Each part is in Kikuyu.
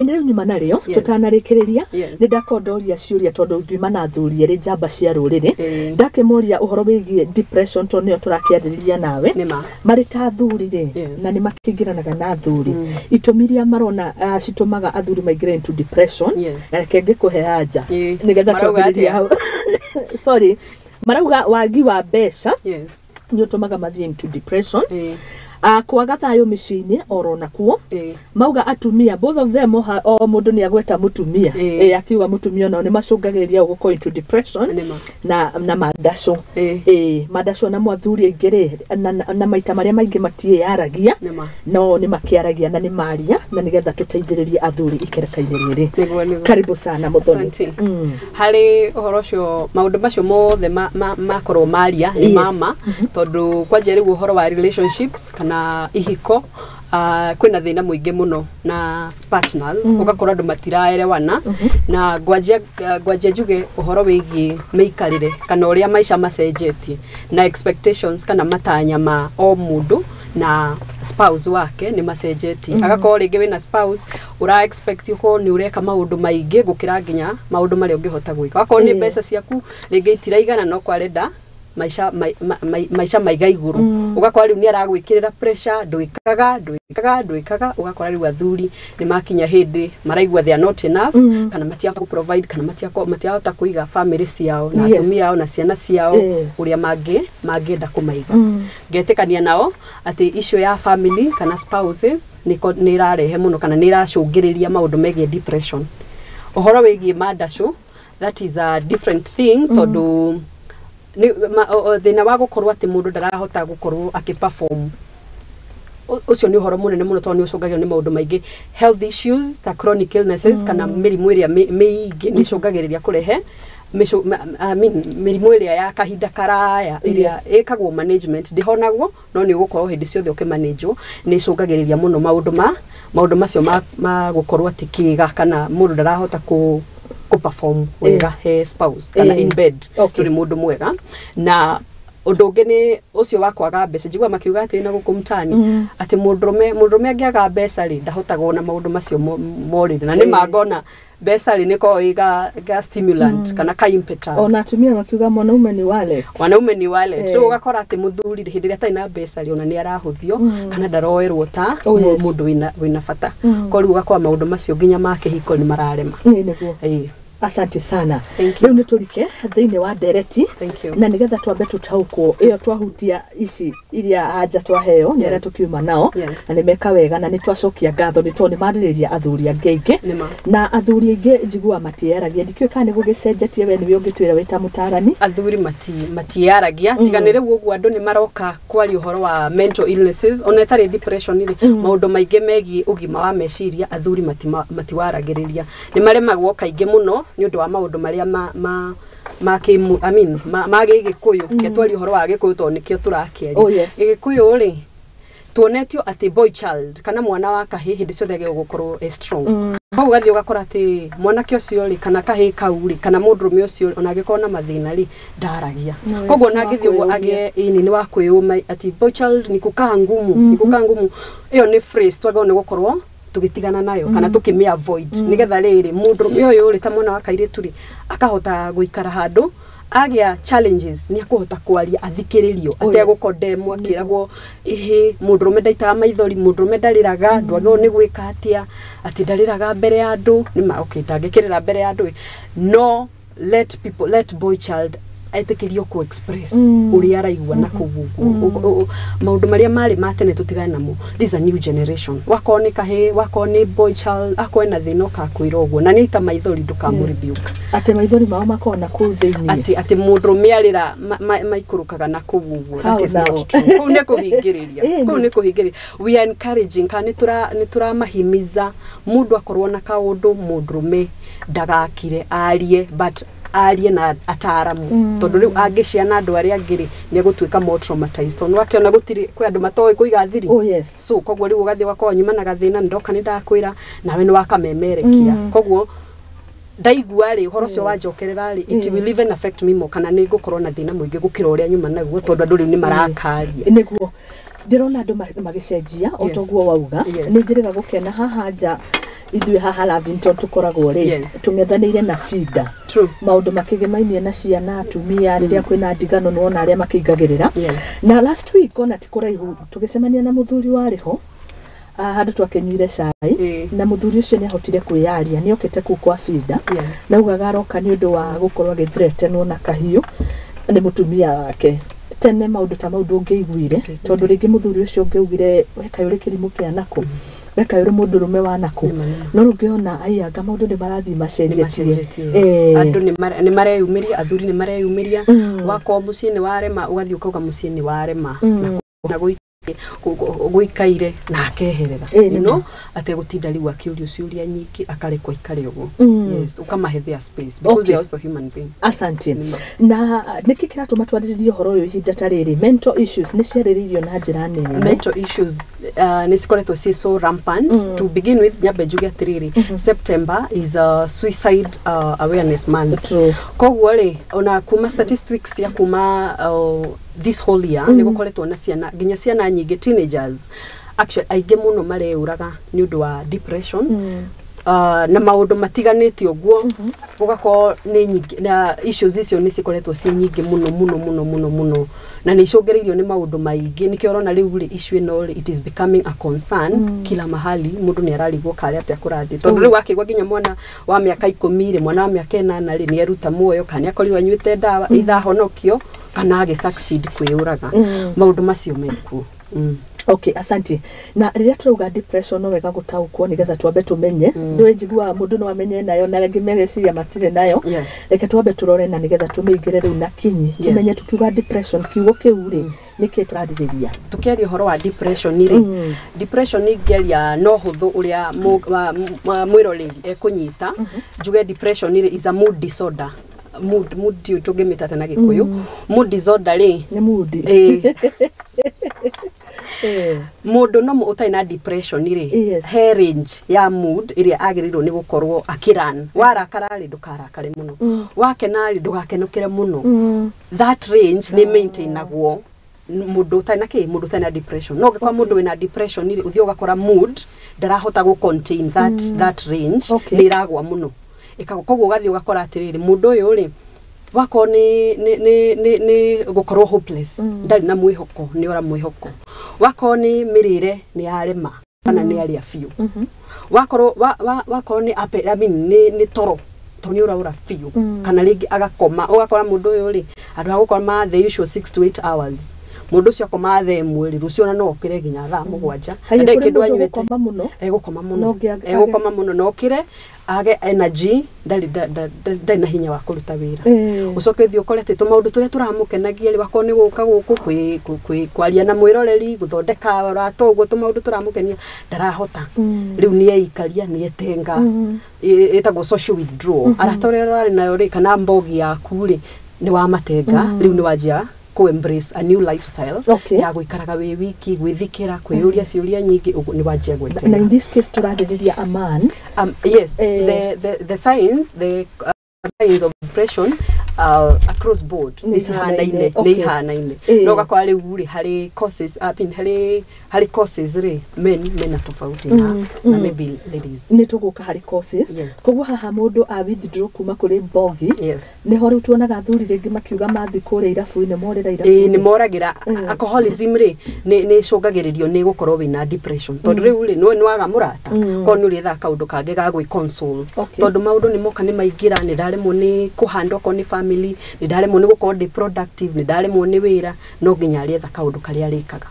Rĩu nyuma narĩo tũtanarĩkĩrĩria, nĩ ndakondoria ciũria tondũ ngiuma na athuri erĩ njamba cia rũrĩrĩ. Ndakĩmoria ũhoro wĩgiĩ depression tondũ nĩyo tũrakĩarĩrĩria nawe. Nĩma. Marĩ ta athuri rĩ, na nĩ makĩingĩranaga na athuri, itũmi iria marona citũmaga athuri maingĩre into depression. Na reke ngĩkũhe anja nĩgetha Marauga twambĩrĩrie atĩa? hau. Sorry, marauga wagi wa mbeca nĩ ũtũmaga mathiĩ into depression, kwaga thayũ mĩciĩ-inĩ oro nakuo. Mauga atumia, both of them, o mũndũ nĩ agweta mũtumia. Akiuga mũtumia onao nĩ macũngagĩrĩria gũkorwo into depression. Nĩma. Na mandacũ. Mandacũ namo athuri aingĩ rĩ, na maita marĩa maingĩ matiĩyaragia. Nĩma. No nĩ makĩaragia na nĩ maria na nĩgetha tũteithĩrĩrie athuri ikereka-inĩ rĩrĩ. Nĩguo. Karibu sana, Muthoni. Asante. Harĩ ũhoro ũcio, maũndũ macio mothe makorwo maria nĩ mama, tondũ kwanja rĩu ũhoro wa relationships kana ihiko, kwĩna thĩna mũingĩ mũno na partners, ũgakora andũ matiraerewana. Na ngwanjia njuge ũhoro wĩgiĩ mĩikarĩre kana ũrĩa maica macenjetie na expectations kana matanya ma o mũndũ na spouse wake nĩ macenjetie. Agakorwo rĩngĩ wĩna spouse ũra expect ũkorwo nĩ ũreka maũndũ maingĩ gũkĩra nginya maũndũ marĩa ũngĩhota gwĩka. Wakorwo nĩ mbeca ciaku rĩngĩ itiraigana, no kwarenda maica maica maiga igũrũ, ũgakora rĩu nĩ aragwĩkĩrĩra pressure, ndwĩkaga, ndwĩkaga, ndwĩkaga. Ũgakora rĩu athuri nĩ makinya hĩndĩ maraigua they are not enough, kana matiahota kũ provide, kana matiahota kũiga family ciao na atumia ao na ciana ciao ũrĩa mangĩenda kũmaiga. Ngetĩkania nao atĩ issue ya family kana spouses nĩ ĩrarehe mũno kana nĩ ĩracũngĩrĩria maũndũ megiĩ depression. Ũhoro wĩgiĩ mandacũ, that is a different thing, tondũ nĩ thĩna wa gũkorwo atĩ mũndũ ndarahota gũkorwo akĩ perform, ũcio nĩ ũhoro mũnene mũno tondũ nĩ ũcũngagĩrwo nĩ maũndũ maingĩ, health issues ta chronic illnesses kana mĩrimũ ĩrĩa mĩingĩ nĩ ĩcũngagĩrĩria kũrehe I mean, mĩrimũ ĩrĩa ya kahinda karaya ĩrĩa ĩkagwo management, ndĩhonagwo no nĩ ũgũkorwo hĩndĩ ciothe ũkĩmanĩnjwo, nĩ ĩcũngagĩrĩria mũno maũndũ macio ma gũkorwo atĩ kĩga kana mũndũ ndarahota kũ perform wega he spouse kana in bed. Ndũrĩ mũndũ mwega. Na ũndũ ũngĩ nĩ ũcio wa kwaga mbeca. Njigua makiuga atĩ na gũkũ mtaani atĩ mũndũrũme angĩaga mbeca rĩ, ndahotaga ona maũndũ macio morĩrĩ na nĩ mangona mbeca rĩ, nĩ koragwo ĩ ga stimulant kana ka impetus. Ona atumia makiuga mwanaume ni wallet. Wanaume ni wallet. So ũgakora atĩ mũthuri rĩ, hĩndĩ ĩrĩa atarĩ na mbeca rĩ, ona nĩ arahũthio kana ndaroerwo ta mũndũ wĩna bata. Koguo rĩu ũgakora maũndũ macio nginya ma kĩhiko nĩ mararema. Ĩ nĩguo. Asante sana. Thank you. Rĩu nĩ tũrike thĩinĩ wa ndereti. Thank you. Na nĩgetha twambe tũtaũkwo ĩyo twahutia ici iria anja twaheo nĩ arĩa tũkiuma nao. Na nĩ meka wega na nĩ twacokia ngatho nĩ tondũ nĩ marĩrĩria athuri angĩ aingĩ. Nĩma. Na athuri aingĩ njiguaga matiaragia, ndikĩũĩ kana nĩ gũgĩcenjetie, we nĩwe ũngĩtwĩra wĩ ta mũtarani. Athuri matiaragia, tiga nĩ rĩu ũguo andũ nĩ maroka kwaria ũhoro wa mental illnesses, ona ĩtarĩ depression rĩ, maũndũ maingĩ megiĩ ũgima wa meciria athuri matiwaragĩrĩria, nĩ maremagwo kaingĩ mũno nĩ ũndũ wa maũndũ marĩa ma kĩmũ, I mean, ma gĩgĩkũyũ. Ke twarie ũhoro wa gĩkũyũ tondũ nĩkĩo tũrakĩaria. Gĩkũyũ rĩ, tuonetio atĩ boy child kana mwana wa kahĩ hĩndĩ ciothe agĩrĩirwo gũkorwo e strong. Koguo ũgathiĩ ũgakora atĩ mwanake ũcio rĩ, kana kahĩ kau rĩ, kana mũndũrũme ũcio, ona angĩkorwo na mathĩna rĩ, ndaragia. No, Koguo ona nĩ wa angĩthiĩ ũguo kwĩyũmia. agĩe ĩni nĩ wa kwĩyũma atĩ boy child ni kukaa ngumu, ni kukaa ngumu. Ĩyo nĩ phrase twagĩrĩirwo nĩ gũkorwo tũgĩtigana nayo kana tũkĩmĩ avoid, nĩgetha rĩrĩ mũndũrũme ũyũ rĩ, ta mwana wa kairĩtu rĩ, akahota gũikara handũ agĩa challenges nĩ akũhota kwaria, athikĩrĩrio, ategũkondemwo akĩragwo ĩhĩ mũndũrũme ndaitaga maithori, mũndũrũme ndarĩraga, ndwagĩrĩirwo nĩ gwĩka atĩa, atĩ ndarĩraga mbere ya andũ. Nĩ ma, okay, ndangĩkĩrĩra mbere ya andũ ĩ, no let people, let boy child etĩkĩrio ku express ũrĩa araigua na kũu ũguo. Maũndũ marĩa marĩ ma tene tũtigane namo. This is a new generation. Wakorwo nĩ kahĩ, wakorwo nĩ boy child, akorwo ena thĩna, ũkakwĩra ũguo na nĩ aita maithori, ndũkamũrebuke. Atĩ maithori mao makorwo na kũu thĩinĩ. Atĩ mũndũrũme arĩra maikũrũkaga na kũu ũguo. How That is now? not true. Kũu nĩ kũhingĩrĩria. Ĩni. Kũu nĩ kũhingĩrĩria. We are encouraging kana nĩ tũramahimiza mũndũ akorwo na kaũndũ, mũndũrũme ndagakire, arie, but arie na ataramu, tondũ rĩu angĩciana andũ arĩa angĩ rĩ, nĩ egũtuĩka more traumatized, tondũ akĩona gũtirĩ kwĩ andũ matoĩ kũiga thiri. So koguo rĩu ũgathiĩ ũgakorwo nyuma na gathĩna, nĩ ndoka nĩ ndakwĩra nawe nĩ wakamemerekia. Koguo ndaigua rĩ, ũhoro ũcio wanjokerera rĩ, it will even affect me more, kana nĩ ngũkorwo na thĩna mũingĩ gũkĩra ũrĩa nyuma naguo, tondũ andũ rĩu nĩ marakaria. Nĩguo ndĩrona andũ magĩcenjia o toguo wauga. Nĩ njĩrĩga gũkena haha nja. Ithuĩ haha Lavington tũkoragwo rĩ, Yes. tũng'ethanĩire na Fida. True. Maũndũ makĩgemainie na ciana, atumia, rĩrĩa kwĩna ndigano nĩwona arĩa makĩingagĩrĩra. Yes. Na last week ona ti kũraihu tũgĩcemania na mũthuri warĩ ho, handũ twakĩnyuire cai, na mũthuri ũcio nĩ ahotire kwĩyaria, nĩ okĩte kũu kwa Fida. Yes. Na augaga aroka nĩ ũndũ wa gũkorwo agĩthreatenwo na kahiũ nĩ mũtumia wake. Tene maũndũ ta mau ndũngĩaiguire, tondũ rĩngĩ mũthuri ũcio ũngĩaugire we kaĩ ũrĩ kĩrimũ kĩa nakũ, we kaĩ ũrĩ mũndũrũme wa nakũ, no rĩu ngĩona aianga maũndũ nĩ marathiĩ macenjetie. Macenjetie, yes. Andũ nĩ mareyumĩria, athuri nĩ mareyumĩria. Wakorwo mũciĩ nĩ warema, ũgathiĩ ũkauga mũciĩ nĩ warema, na gũikaire na akeherera, you know, ategũtinda rĩu akĩũrio ciũria nyingĩ, akarekwo aikare ũguo. Yes, ũkamahe their space because they are also human beings. Asante. Na nĩkĩ kĩratũma twarĩrĩrie ũhoro ũyũ ihinda ta rĩrĩ? Mental issues nĩ ciarĩrĩirio na njĩra nene. Mental issues nĩ cikoretwo ciĩ so rampant. To begin with, nyambe njuge atĩrĩrĩ, September is a suicide awareness month. True. Koguo rĩ, ona kuma statistics ya kuma this whole year, nĩ gũkoretwo na ciana, nginya ciana nyingĩ, teenagers actually aingĩ mũno mareyũraga nĩ ũndũ wa depression na maũndũ matiganĩte ũguo. Gũgakorwo nĩ nyingĩ, na issues icio nĩ cikoretwo ciĩ nyingĩ mũno mũno mũno mũno mũno, na nĩ icũngĩrĩirio nĩ maũndũ maingĩ. Nĩkĩo ũrona rĩu rĩ, issue ĩno rĩ, it is becoming a concern kila mahali. Mũndũ nĩ ararigwo karĩ atĩa kũrathiĩ, tondũ rĩu wakĩigua nginya mwana wa mĩaka 10 rĩ, mwana wa mĩaka 8 rĩ, nĩ eruta muoyo, kana nĩ akorirwo anyuĩte ndawa, either ahonokio kana agĩ succeed kwĩyũraga. Maũndũ macio mekuo. Okay, asante. Na rĩrĩa tũrauga depression, no wega gũtaũkwo nĩgetha twambe tũmenye. Nĩ njiguaga mũndũ no amenye nayo na angĩ megeciria matirĩ nayo. Yes. Reke twambe tũrore na nĩgetha tũmĩingĩre rĩu na kinyi. Yes. Tũmenye tukiuga depression, kiugo kĩu rĩ, nĩkĩ tũrarĩrĩria? Tukiaria ũhoro wa depression rĩ, depression ingĩaria no hũthũ ũrĩa mwĩroreri ekũnyita. Njuge depression rĩ is a mood disorder. Mood ndiũĩ tũngĩmĩta atĩa na Gĩkũyũ. Mood disorder rĩ, Nĩ mood. Ĩĩ. Mũndũ no ũtarĩ na depression rĩ, Yes. he range ya mood ĩrĩa agĩrĩirwo nĩ gũkorwo akĩran. Warakara rĩ, ndũkarakare mũno. Wakena rĩ, ndũgakenũkĩre mũno. That range nĩ maintainagwo mũndũ ũtarĩ na kĩ, mũndũ ũtarĩ na depression. No ũngĩkorwo mũndũ wĩna depression rĩ, ũthiĩ ũgakora mood ndarahota gũ contain that range. Nĩ ĩragwa mũno, ĩkagwa. Koguo ũgathiĩ ũgakora atĩrĩrĩ, mũndũ ũyũ rĩ, wakorwo nĩ gũkorwo hopeless, ndarĩ na mwĩhoko, nĩ ora mwĩhoko. Wakorwo nĩ mĩrĩre, nĩ yarema kana nĩ arĩa biũ. Wakorwo wakorwo nĩ I mean, nĩ toro, tondũ nĩ ũraũra biũ, kana rĩngĩ agakoma, ũgakora mũndũ ũyũ rĩ, handũ ha gũkoma the usual 6 to 8 hours, mũndũ ũcio akoma thaa 1 rĩ, rũciũ ona no okĩre nginya thaa 7 Haya, na ndarĩ kũrĩ kĩndũ mũndũ anyuĩte. ũgũkoma mũno. Egũkoma mũno. No ũngĩ Egũkoma mũno na okĩre age energy, ndarĩ na hinya wa kũruta wĩra. Ũcoke ũthiĩ ũkore atĩ tũmaũndũ tũrĩa tũramũkenagia rĩ, wakorwo nĩ gũka gũkũ kwaria na mwĩroreri, gũthondeka ũrata, ũguo tũmaũndũ tũramũkenia ndarahota. Rĩu nĩ eikaria, nĩ etenga. Ĩtagwo social withdrawal. Arata ũrĩa ũrarĩ nayo rĩ, kana mbogi yaku rĩ, nĩ wamatenga. Rĩu nĩ wanjia kũ embrace a new lifestyle ya gũikaraga wĩ wiki, gwĩthikĩra, kwĩyũria ciũria nyingĩ, ũguo nĩ wanjia Na gwetenga. in this case tũrarĩrĩria a man. Yes, the signs of depression across board Nĩ nĩ cihanaine. ihanaine, Nĩ ihanaine. No ũgakora rĩu rĩ, harĩ causes, I mean, harĩ causes rĩ, men mena tofauti na maybe ladies. Nĩ tũgũka harĩ causes. Yes. Koguo haha mũndũ a withdraw kuma kũrĩ mbogi, Yes. nĩho rĩu tuonaga athuri rĩngĩ makiuga mathiĩ kũrĩa irabu-inĩ, morĩra Ĩĩ, nĩ irabu-inĩ. moragĩra. Alcoholism rĩ, nĩ ĩcũngagĩrĩrio nĩ gũkorwo wĩna depression, tondũ rĩu rĩ, nĩ waga mũrata, korwo nĩ ũrĩethaga kaũndũ kangĩ ga gwĩ console. Tondũ maũndũ nĩ moka, nĩ maingĩra, nĩ ndaremwo nĩ kũhandwo, okorwo nĩ family, nĩ ndaremwo nĩ gũkorwo ndĩ productive, nĩ ndaremwo nĩ wĩra, no nginya arĩetha kaũndũ karĩa arĩkaga.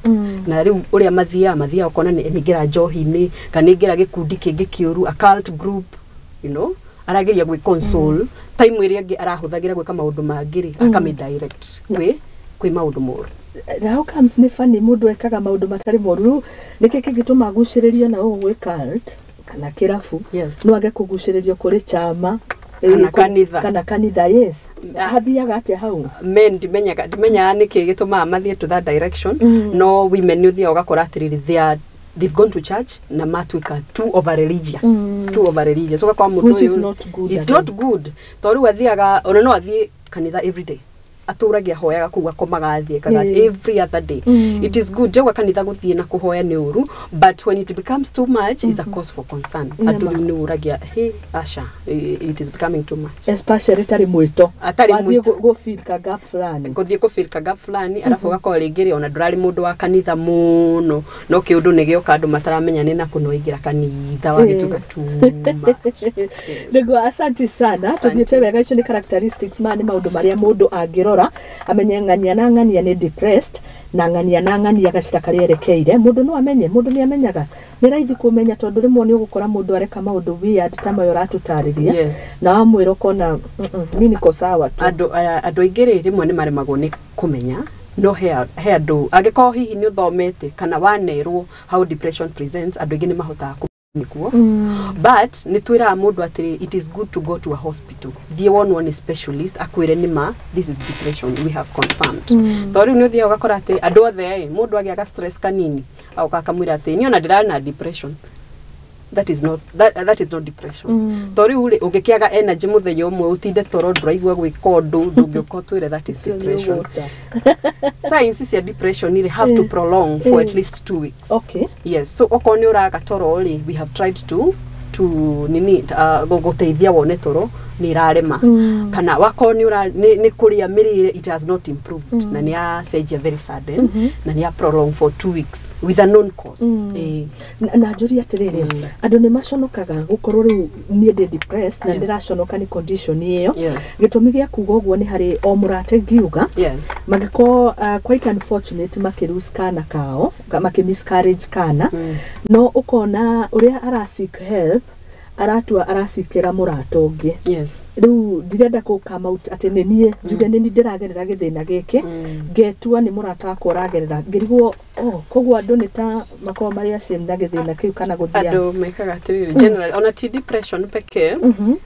Na rĩu ũrĩa mathiaga ũkona nĩ aingĩra njohi-inĩ, kana aingĩra gĩkundi kĩngĩ kĩũru, a cult group, you know, arageria gwĩ console. Time ĩrĩa ĩngĩ arahũthagĩra gwĩka maũndũ mangĩ rĩ, akamĩ direct kwĩ maũndũ moru. Na how comes nĩ funny mũndũ ekaga maũndũ matarĩ moru? Rĩu nĩkĩ kĩngĩtũma agucĩrĩrio na ũũ gwĩ cult kana kĩrabu, no age kũgucĩrĩrio kũrĩ chama, Kana kanitha. Kana kanitha, yes. Ah. Hathiaga atĩa hau? Men ndimenyaga nĩkĩ gĩtũmaga mathiĩ to that direction. No women nĩ ũthiaga ũgakora atĩrĩrĩ, they've gone to church na matuĩka too over religious, too over religious, ũgakora mũndũ Which is ũyũ not good it's again. not good, tondũ rĩu athiaga, ona no athiĩ kanitha every day. atũragia hoyaga kũu akomaga thĩ ekaga every other day. It is good njauga kanitha gũthiĩ na kũhoya nĩ ũru, but when it becomes too much is a cause for concern. Andũ rĩu nĩ ũragia hey asha, it is becoming too much, especially tarĩ mwĩto atarĩ mwĩto gũ fill ka gap fulani, gũthiĩ kũ fill ka gap fulani, arabu ũgakorwo rĩngĩ rĩ ona ndũrarĩ mũndũ wa kanitha mũno, no kĩũndũ nĩ gĩoka andũ mataramenya nĩ nakũ no aingĩra kanitha wagĩtuĩka too much. Nĩguo, asante sana. Tũthiĩte wega. Icio nĩ characteristics, maya nĩ maũndũ marĩa mũndũ angĩrora amenye ng'ania na ng'ania nĩ depressed, na ng'ania na ng'ania gacĩra karĩa erekeire. Mũndũ no amenye, mũndũ nĩ amenyaga, nĩ raithi kũmenya tondũ rĩmwe nĩ ũgũkora mũndũ areka maũndũ weird ta mayo ũratũtarĩria, na wamwĩra ũkona mi niko sawa tu. Andũ aingĩ rĩ rĩmwe nĩ maremagwo nĩ kũmenya, no he andũ angĩkorwo hihi nĩ ũthomete kana wanerwo how depression presents, andũ aingĩ nĩ mahotaga nĩkuo. But nĩ twĩraga mũndũ atĩrĩ, it is good to go to a hospital, thiĩ wonwo nĩ specialist akwĩre nĩ ma this is depression, we have confirmed. Tondũ rĩu nĩ ũthiaga ũgakora atĩ andũ othe ĩ mũndũ agĩaga stress kanini agoka akamwĩra atĩ niĩ ona ndĩrarĩ na depression. That is not that is not depression. Tondũ rĩu rĩ ũngĩkĩaga energy mũthenya ũmwe ũtinde toro ndũraigua gwĩka ũndũ ndũngĩũka ũtwĩre that is depression. Signs cia depression rĩ have to prolong for at least 2 weeks. Okay. Yes, so okorwo nĩ ũraga toro rĩ, we have tried to nini gũteithia wone toro nĩ irarema, kana wakorwo nĩ kũrĩa mĩrĩre it has not improved, na nĩ yacenjia very sudden, na nĩ ya prolong for 2 weeks with a known cause. Na njũrie atĩrĩrĩ, andũ nĩ maconokaga gũkorwo rĩu niĩ ndĩ depressed na ndĩraconoka nĩ condition ĩyo. Gĩtũmi gĩa kuga ũguo nĩ harĩ o mũrata ngiuga mangĩkorwo quite unfortunate makĩ kana kao, makĩ miscarriage kana, no ũkona ũrĩa ara seek help aratua aracikĩra mũrata ũngĩ. Rĩu ndirenda kũ come out atĩ nĩ niĩ njuge nĩ niĩ ndĩragerera gĩthĩna gĩkĩ, ngetua nĩ mũrata wakwa ũragerera, ngĩrigwo koguo andũ nĩ ta makoragwo marĩ ashamed na gĩthĩna kĩu kana gũthiĩ. Andũ mekaga atĩrĩrĩ, generally ona ti depression pekee,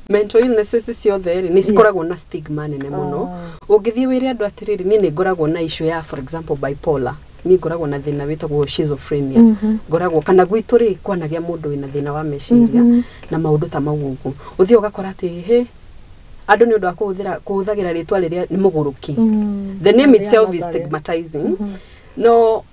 mental illnesses ciothe rĩ nĩ cikoragwo na stigma nene mũno. Ũngĩthiĩ wĩre andũ atĩrĩrĩ niĩ nĩ ngoragwo na issue ya for example bipolar, niĩ ngoragwo na thĩna wĩtagwo schizophrenia, ngoragwo kana gwitũ rĩ kwanagĩa mũndũ wĩna thĩna wa meciria na maũndũ ta mau ũguo, ũthiĩ ũgakora atĩ he andũ nĩ ũndũ wa kũhũthagĩra rĩtwa rĩrĩa nĩ mũgũrũki. The name itself is stigmatizing. No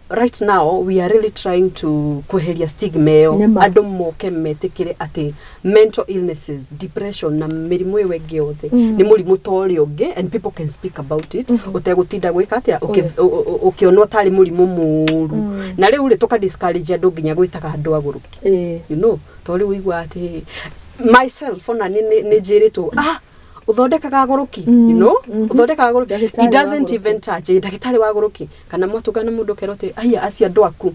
right now we are really trying to kweheria stigma ĩyo, andũ moke metĩkĩre atĩ mental illnesses, depression na mĩrimũ ĩyo ĩngĩ yothe nĩ mũrimũ ta ũrĩa ũngĩ, and people can speak about it ũtegũtinda gwĩka atĩa ũkĩonwo tarĩ mũrimũ mũũru. Na rĩu rĩ tũka discourage andũ nginya gwĩtaga andũ agũrũki, you know, tondũ rĩu ũiguaga atĩ myself ona nĩ njĩrĩtwo uthondekaga agũrũki, you know, uthondekaga agũrũki, it doesn't even touch ndagĩtarĩ wa agũrũki kana mwatũngana mũndũ ũkerwo atĩ aya acio andũ aku,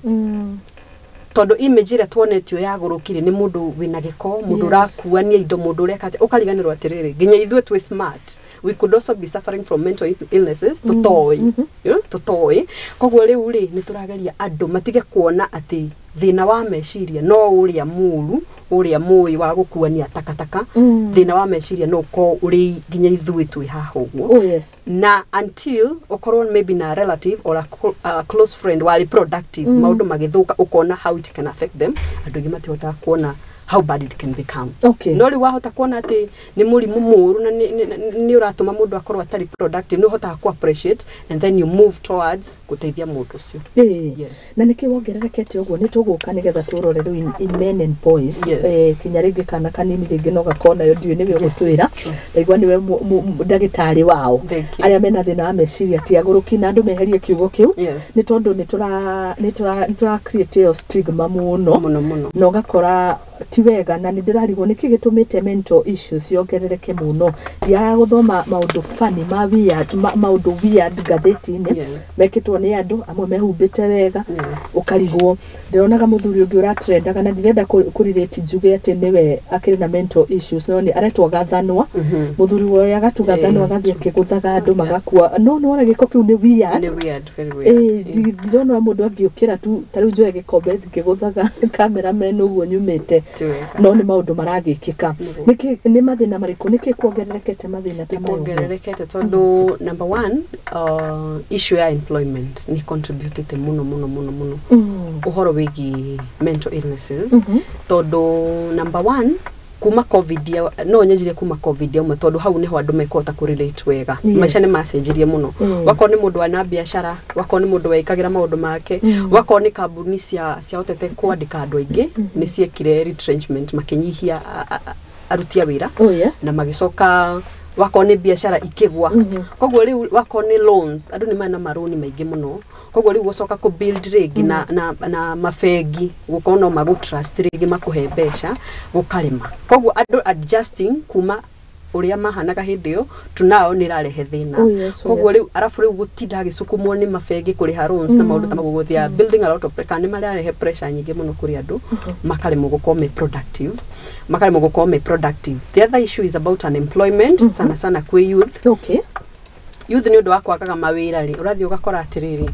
tondũ image ĩrĩa tuonetio ya agũrũki rĩ nĩ mũndũ wĩna gĩko, mũndũ ũrakuania indo, mũndũ ũreka atĩ, ũkariganĩrwo atĩrĩrĩ nginya ithuĩ twĩ smart, we could also be suffering from mental illnesses tũtoĩ, you know, tũtoĩ. Koguo rĩu rĩ nĩ tũrageria andũ matige kuona atĩ thĩna wa meciria no ũrĩa mũũru ũrĩa mũĩ wa gũkuania takataka, thĩna wa meciria no ũkorwo ũrĩ nginya ithuĩ twĩ haha ũguo. Na until ũkorwo maybe na relative or a close friend warĩ productive, maũndũ magĩthũka ũkona how it can affect them, andũ aingĩ matihotaga kuona how bad it can become. No rĩu wahota kuona atĩ nĩ mũrimũ mũũru na nĩ ũratũma mũndũ akorwo atarĩ productive, nĩ ũhotaga ku appreciate and then you move towards gũteithia mũndũ ũcio. Na nĩkĩ wongererekete ũguo nĩ tũgũka nĩgetha tũrore rĩu in men and boys, kinya rĩngĩ kana kanini rĩngĩ no gakorwo nayo ndiũĩ nĩwe ũgũtwĩra, ndaigua nĩwe ndagĩtarĩ wao arĩa mena thĩna wa meciria ti agũrũki, na andũ meherie kiugo kĩu nĩ tondũ nĩ tũra create ĩyo stigma mũno mũno, na ũgakora ti wega. Na nĩ ndĩrarigwo nĩkĩ gĩtũmĩte mental issues ciongerereke mũno. Ndiaga gũthoma maũndũ funny ma weird, maũndũ weird ngathĩti-inĩ mekĩtwo nĩ andũ amwe mehumbĩte wega, ũkarigwo. Ndĩronaga mũthuri ũngĩ ũratrendaga na ndirenda kũrirĩti njuge atĩ nĩwe akĩrĩ na mental issues, no nĩ aretwo Gathanwa, mũthuri ũrĩa agatugathanwa agathiĩ akĩgũthaga andũ magakua. No nĩwona gĩko kĩu nĩ weird. Nĩ weird, very weird. Ndirona mũndũ angĩũkĩra tu ta rĩu njoe gĩkombe ngĩgũthaga cameraman ũguo nyumĩte. No nĩ maũndũ maragĩkĩka. Nĩ mathĩna marĩkũ, nĩkĩ kuongererekete mathĩna ta Nĩ mayo? Kuongererekete tondũ number one, issue ya employment nĩ contributĩte mũno mũno mũno mũno ũhoro wĩgiĩ mental illnesses, tondũ number one Kuma COVID no nyanjirie kuma COVID yauma, tondu hau niho andu mekũhota kũ relate wega. Maica nĩ macenjirie mũno. Wakorwo nĩ mũndũ wana biacara, wakorwo nĩ mũndũ wekagĩra maũndũ make, wakorwo nĩ kambuni cia ciahotete kwandĩka andũ aingĩ, nĩ ciekire retrenchment, makĩnyihia aruti a wĩra. Oh yes. Na magĩcoka wakorwo nĩ biacara ikĩgwa. Koguo rĩu wakorwo nĩ loans, andũ nĩ marĩ na marũni maingĩ mũno, koguo rĩu gũcoka kũ build rĩngĩ na mabengi gũkorwo no magũ trust rĩngĩ makũhe mbeca gũkarema. Koguo andũ adjusting kuma ũrĩa mahanaga hĩndĩ ĩyo to now nĩ ĩrarehe thĩna. Oh yes, oh Koguo yes. rĩu arabu rĩu gũtinda agĩcukumwo nĩ mabengi kũrĩha loans na maũndũ ta mau, they are building a lot of pressure, nĩ mararehe pressure nyingĩ mũno kũrĩ andũ, makaremwo gũkorwo me productive, makaremwo gũkorwo me productive. The other issue is about unemployment, sana sana kwĩ youth. Youth nĩ ũndũ wa kwagaga mawĩra rĩ, ũrathiĩ ũgakora atĩrĩrĩ,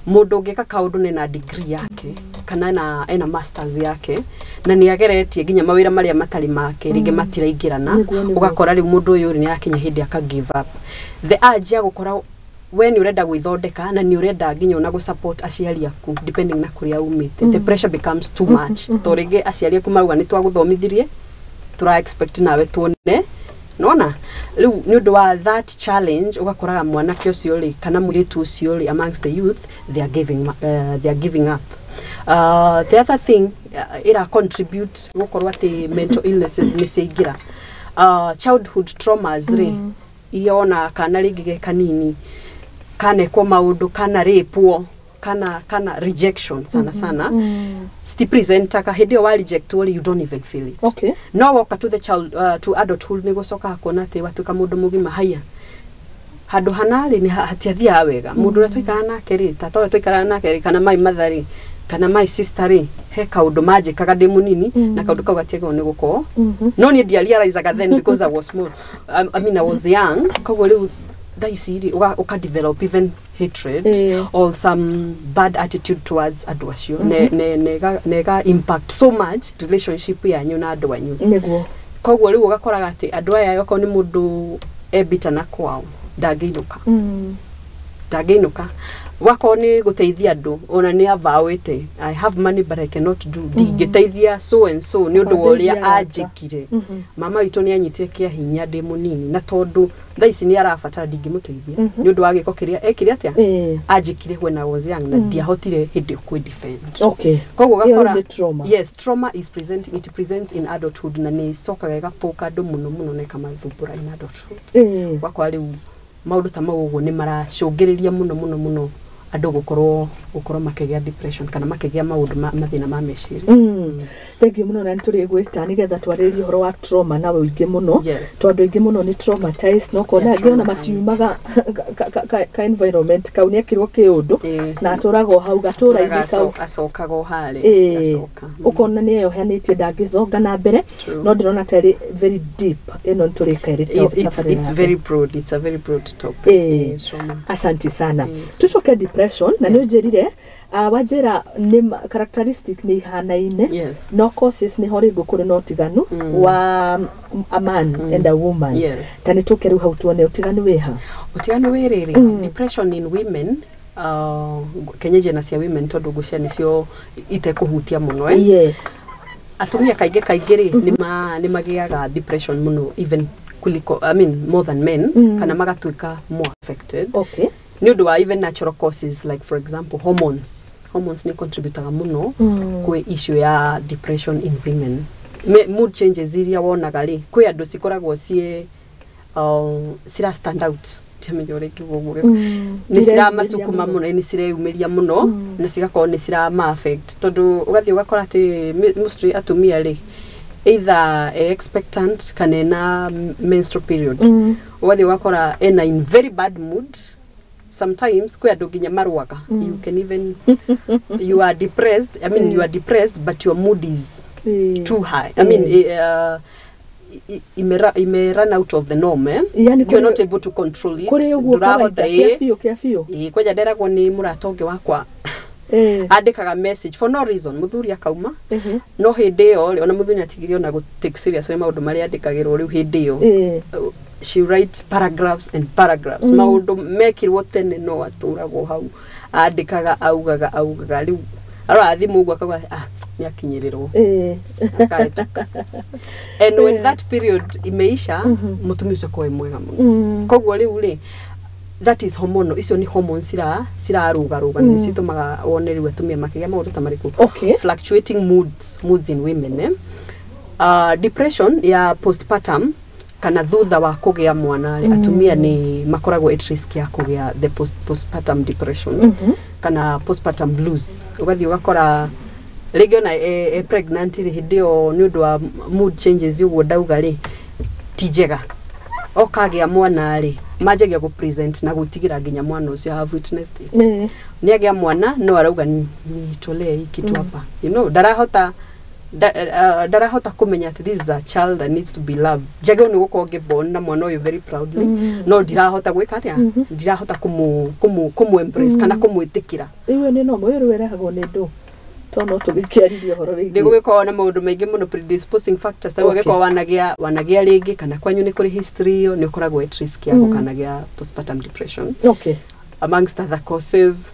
mũndũ ũngĩka kaũndũ nena degree yake kana ena masters yake na nĩ ageretie nginya mawĩra marĩa matarĩ make rĩngĩ matiraingĩrana. Nĩguo, nĩguo. Ũgakora rĩu mũndũ ũyũ rĩ nĩ akinya hĩndĩ aka give up. The urge ya gũkora we nĩ ũrenda gwĩthondeka na nĩ ũrenda nginya ona gũ-support aciari aku, depending na kũrĩa umĩte, the pressure becomes too much, to rĩngĩ aciari aku marauga nĩ twagũthomithirie, tũra expect nawe tuone nona. Rĩu nĩ ũndũ wa that challenge, ũgakoraga mwanake ũcio rĩ kana mũirĩtu ũcio rĩ, amongst the youth they are giving up. The other thing ĩra contribute gũkorwo atĩ mental illnesses nĩ ciaingĩra, childhood traumas rĩ, iria wona kana rĩngĩ ge kanini kanekwo maũndũ, kana rĩpwo, kana rejection sana sana, citipresentaga hĩndĩ ĩyo wa rejectwo rĩ, you don't even feel it. No woka to the child to adulthood, nĩ gũcokaga kuona atĩ watuĩka mũndũ mũgima, haya handũ hana rĩ nĩ hatiathiaga wega, mũndũ ũrĩa twaikaraga nake rĩ, tata ũrĩa twaikaraga nake rĩ, kana my mother rĩ, kana my sister rĩ, he kaũndũ manjĩkaga ndĩ mũnini na kaũndũ kau gatiagĩrĩirwo nĩ gũkorwo no niĩ ndiarealizaga then because I was small, I mean I was young. Koguo rĩu thaa ici rĩ ũka develop even hatred or some bad attitude towards andũ acio, ne impact so much relationship yanyu na andũ anyu. Koguo rĩu ũgakoraga atĩ andũ aya, okorwo nĩ mũndũ embita na kwao, ndangĩinũka, ndangĩinũka. Wakorwo nĩ gũteithia andũ, ona nĩ avawĩte, "I have money but I cannot do, ndingĩteithia so and so nĩ ũndũ wa ũrĩa Ndeithia arata. anjĩkire. Mama witũ nĩ anyitire kĩa hinya ndĩ mũnini, na tondũ thaa ici nĩ arabatara, ndingĩmũteithia nĩ ũndũ wa gĩko kĩrĩa ekire atĩa anjĩkire when I was young, na ndiahotire hĩndĩ ĩyo kwĩ defend." Koguo Ĩyo ũgakora nĩ trauma. Yes, trauma is presenting, it presents in adulthood, na nĩ icokaga ĩgapũka andũ mũno mũno na ĩkamathumbũra in adulthood. Ũgakora rĩu maũndũ ta mau ũguo nĩ maracũngĩrĩria mũno mũno mũno andũ gũkorwo makĩgĩa depression kana makĩgĩa maũndũ mathĩna ma meciria. Thank you mũno, na nĩ tũrĩgwĩta nĩgetha twarĩrĩrie ũhoro wa trauma na ũingĩ mũno, tondũ aingĩ mũno nĩ traumatized, no kona angĩ ona traumatized. Matiumaga ka environment kau, nĩ ekirwo kĩũndũ na atũraga o hau gatũra-inĩ kau. Acokaga o harĩa agacoka. Ũkona nĩ eyohanĩtie, ndangĩthonga na mbere. True. No ndĩrona ta ĩrĩ very deep ĩno, nĩ tũrĩka ĩrĩ It's very broad, it's a very broad topic. Trauma. Asante sana. Yes. Tucoke depression, na nĩ ũnjĩrire, wanjĩra nĩ characteristic nĩ ihanaine, no causes nĩho rĩngĩ kũrĩ na ũtiganu wa a man and a woman. Ta nĩ tũke rĩu hau tuone ũtiganu wĩha. Ũtiganu wĩ rĩrĩ, depression in women, kenyeje na cia women, tondũ ngũcia nĩcio itekũhutia mũno, eh? Atumia kaingĩ kaingĩ rĩ nĩ magĩaga depression mũno, even kuliko, I mean more than men, kana magatuĩka more affected nĩ ũndũ wa even natural causes, like for example hormones. Hormones nĩ contributaga mũno kwĩ issue ya depression in women. Mood changes iria wonaga rĩ, kwĩ andũ cikoragwo ciĩ cira stand out, ndiamenya ũrĩa ingiuga ũguo, nĩ ciramasukuma mũno, nĩ cireyumĩria mũno na cigakorwo nĩ cirama affect, tondũ ũgathiĩ ũgakora atĩ mostly atumia rĩ, either e expectant kana ena menstrual period, ũgathiĩ ũgakora ena in very bad mood. Sometimes kwĩ andũ nginya marũaga. You can even, you are depressed, I mean you are depressed but your mood is too high, I mean ime run out of the norm, eh? Yani You're not able to control it. Kũrĩ ũguo Ndũrahota. kawaida, kĩa biũ kĩa biũ. Ĩĩ, kwanja nderagwo nĩ mũrata ũngĩ wakwa, andĩkaga message for no reason, mũthuri akauma, no hĩndĩ ĩyo rĩ, ona mũthuri nĩatigire ona gũ take seriously maũndũ marĩa andĩkagĩrwo rĩu hĩndĩ ĩyo. She write paragraphs and paragraphs, maũndũ mekirwo tene no atũragwo hau, andĩkaga, augaga, augaga, rĩu arora thimũ ũguo akauga, "Ah, Nĩ akinyĩrĩrwo akahĩtũka, and when that period imeisha, mũtumia ũcio akorwo e mwega mũno. Koguo rĩu rĩ, that is hormonal, icio nĩ hormones cirarũgarũga na nĩcio itũmaga wone rĩu atumia makĩgĩa maũndũ ta marĩkũ? Fluctuating moods in women, eh? Depression ya postpartum kana thutha wa kũgĩa mwana rĩ, atumia nĩ makoragwo at risk ya kũgĩa the postpartum depression kana postpartum blues. Ũgathiĩ ũgakora rĩngĩ ona e pregnant rĩ, hĩndĩ ĩyo nĩ ũndũ wa mood changes ũguo ndauga rĩ, ti njega. Okagĩa mwana rĩ, manjagia gũ present na gwĩtigĩra nginya mwana ũcio. I have witnessed it. Nĩ agĩa mwana no arauga, "Nitolee hii kitu hapa." Ndarahota ndarahota kũmenya atĩ this is a child that needs to be loved. Njagĩrĩirwo nĩ gũkorwo ngĩborn na mwana ũyũ very proudly, no ndirahota gwĩka atĩa, ndirahota kũmũ embrace kana kũmwĩtĩkĩra. Rĩu nĩ no ũyũ rĩu ĩrehagwo nĩ ndũ to no tũgĩkĩaririe ũhoro Nĩ wĩgiĩ gũgĩkorwo na maũndũ maingĩ mũno, predisposing factors. Tarĩu angĩkorwo wanagĩa rĩngĩ kana kwanyu nĩ kũrĩ history ĩyo, nĩ ũkoragwo at risk ya gũkanagĩa postpartum depression, amongst other causes.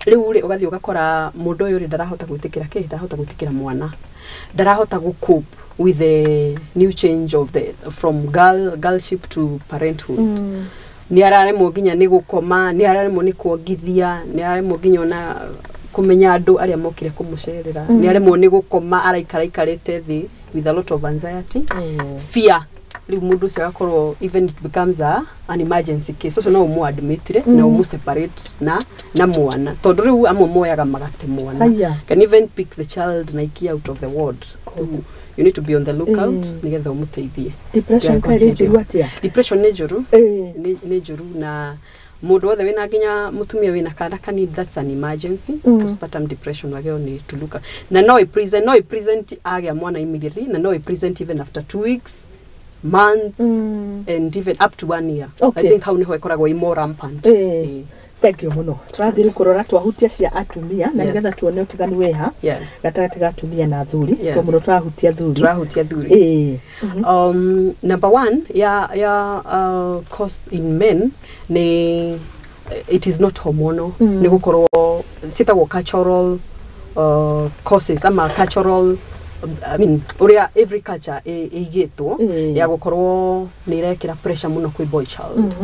Rĩu rĩ, ũgathiĩ ũgakora mũndũ ũyũ rĩ, ndarahota gwĩtĩkĩra kĩ, ndarahota gwĩtĩkĩra mwana, ndarahota gũ cope with the new change of the from girlship to parenthood. Nĩ araremwo nginya nĩ gũkoma, nĩ araremwo nĩ kuongithia, nĩ araremwo nginya ona kũmenya andũ arĩa mokire kũmũcerera, nĩ aremwo nĩ gũkoma, araikara aikarĩte thĩ with a lot of anxiety, fear. Rĩu mũndũ ũcio agakorwo, even it becomes an emergency case. Ũcio no ũmũ admitire na ũmũ separate na mwana, tondũ rĩu amwe moyaga magate mwana. Haya. Can even pick the child na ikia out of the ward. Rĩu you need to be on the lookout nĩgetha ũmũteithie. Depression kaĩrĩ njũru atĩa? Depression nĩ njũru. Nĩ njũru, na mũndũ wothe wĩna, nginya mũtumia wĩna kana kanini, that's an emergency. Postpartum depression wagĩrĩirwo nĩ to look at. Na no ĩ present agĩa mwana immediately, na no ĩ present even after 2 weeks, months, and even up to one year. I think hau niho ĩkoragwo ĩ more rampant. Thank you mũno. Tũrathiĩ rĩu kũrora twahutia cia atumia na nĩgetha tuone ũtiganu wĩha gatagatĩ ga atumia na athuri. To mũno tũrahutia athuri. Tũrahutia athuri. Number one ya cause in men ni, it is not hormonal. Nĩ gũkorwo ciĩtagwo cultural causes ama cultural, I mean, ũrĩa every culture ĩigĩtwo ya gũkorwo nĩ ĩrekĩra pressure mũno kwĩ boy child.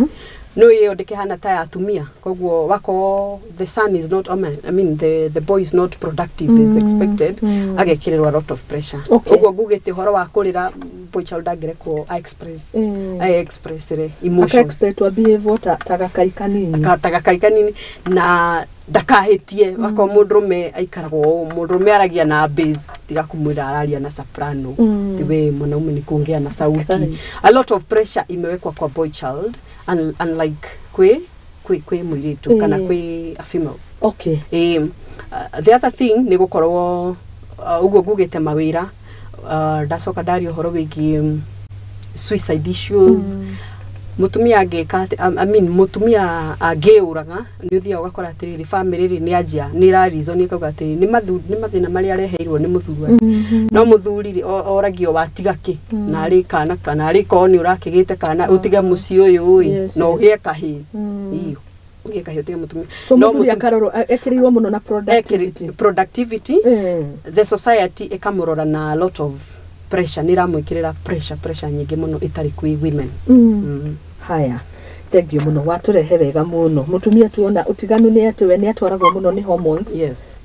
No ĩyo ndĩkĩhana ta ya atumia, koguo wakorwo the son is not, I mean, the boy is not productive as expected, agekĩrĩrwo a lot of pressure. Ũguo ngugĩte ũhoro wa kũrĩra, boy child ndangĩrekwo a express a express re emotions. Aka-expect behave ta gakai kanini. Ta gakai kanini na ndakahĩtie. Wakorwo mũndũrũme aikaragwo ũũ, mũndũrũme aragia na bass, tiga kumwĩra araria na soprano. Ti we mwanaume ni kuongea na sauti. A lot of pressure imewekwa kwa boy child, unlike kwĩ mũirĩtu kana kwĩ a female. The other thing nĩ gũkorwo ũguo ngugĩte mawĩra, ndacoka ndaria ũhoro wĩgiĩ suicide issues. Mũtumia angĩka atĩ- I mean, mũtumia angĩũraga, nĩ ũthiaga ũgakora atĩrĩrĩ, family rĩ, nĩ anjia nĩ ĩrareason ĩkauga atĩrĩrĩ, nĩ mathĩna marĩa areheirwo nĩ mũthuri wake. No mũthuri rĩ, oragio watiga kĩ na arĩ kana kana arĩ korwo nĩ ũrakĩgĩte kana ũtige mũciĩ ũyũ ĩ, na ũgĩe kahĩĩ. Ĩĩ, ũgĩe kahĩĩ ũtige mũtumia. So No mũthuri akarorwo ekĩrĩirwo mũno na productivity. Productivity. The society ĩkamũrora na a lot of pressure, nĩ ĩramwĩkĩrĩra pressure nyingĩ mũno ĩtarĩ kwĩ women. Haya, thank you mũno, watũrehe wega mũno. Mũtumia tuona ũtiganu nĩ atĩ we nĩ atwaragwo mũno nĩ hormones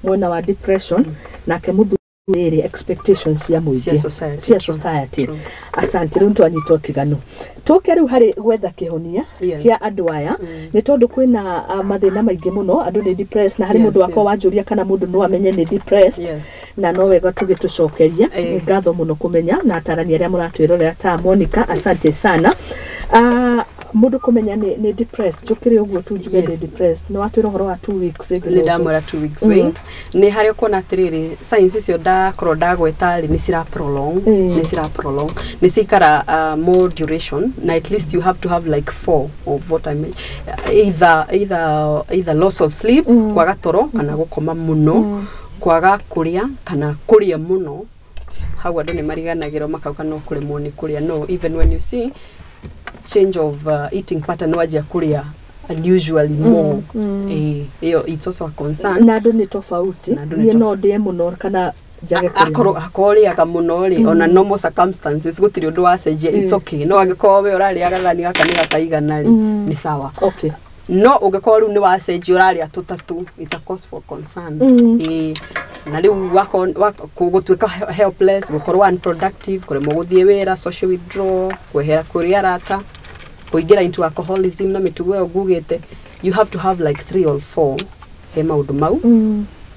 mwena wa depression, nake mũthuri rĩrĩ expectations cia mũingĩ, Cia society, cia true, society. True. Asante. Rĩu twanyita ũtiganu, tũke rĩu harĩ gwetha kĩhonia kĩa andũ aya, nĩ tondũ kwĩna mathĩna maingĩ mũno, andũ nĩ depressed, na harĩ mũndũ wakwa wanjũria kana mũndũ no amenye nĩ depressed, na no wega tũgĩtũcokeria. Nĩ ngatho mũno kũmenya na atarani arĩa mũratwĩrorera ta Monica, asante sana. Mũndũ kũmenya nĩ depressed, njũkĩre ũguo tu njuge ndĩ depressed? Nĩ watwĩra ũhoro wa 2 weeks ĩngĩ Nĩ no ndamwĩra 2 weeks wait, nĩ harĩa ũkuona atĩrĩrĩ, signs icio ndakorwo ndagweta rĩ, nĩ cira prolong, nĩ cira prolong, nĩ ciikara more duration, na at least you have to have like four of what I mean, either loss of sleep, kwaga toro kana gũkoma mũno, kwaga kũrĩa kana kũrĩa mũno. Hau andũ nĩ mariganagĩrwo makauga no kũremwo nĩ kũrĩa. No even when you see change of eating pattern, wanjia kũrĩa unusually more, ĩyo it's also a concern. Na andũ nĩ tofauti. Na andũ nĩ Niĩ no ndĩe mũno kana njage kũrĩa. Akorwo akorwo ũrĩaga mũno rĩ, ona normal circumstances gũtirĩ ũndũ wacenjia, it's okay. No angĩkorwo we ũrarĩa gathani gaka nĩ gakaigana rĩ, nĩ sawa. No ũngĩkorwo rĩu nĩ wacenjia, ũrarĩa tũtatũ, it's a cause for concern. Ĩĩ. Na rĩu gũtuĩka helpless, gũkorwo unproductive, kũremwo gũthiĩ wĩra, social withdrawal, kwehera kũrĩ arata, kũingĩra into alcoholism na mĩtugo ĩyo ngugĩte, you have to have like three or four he maũndũ mau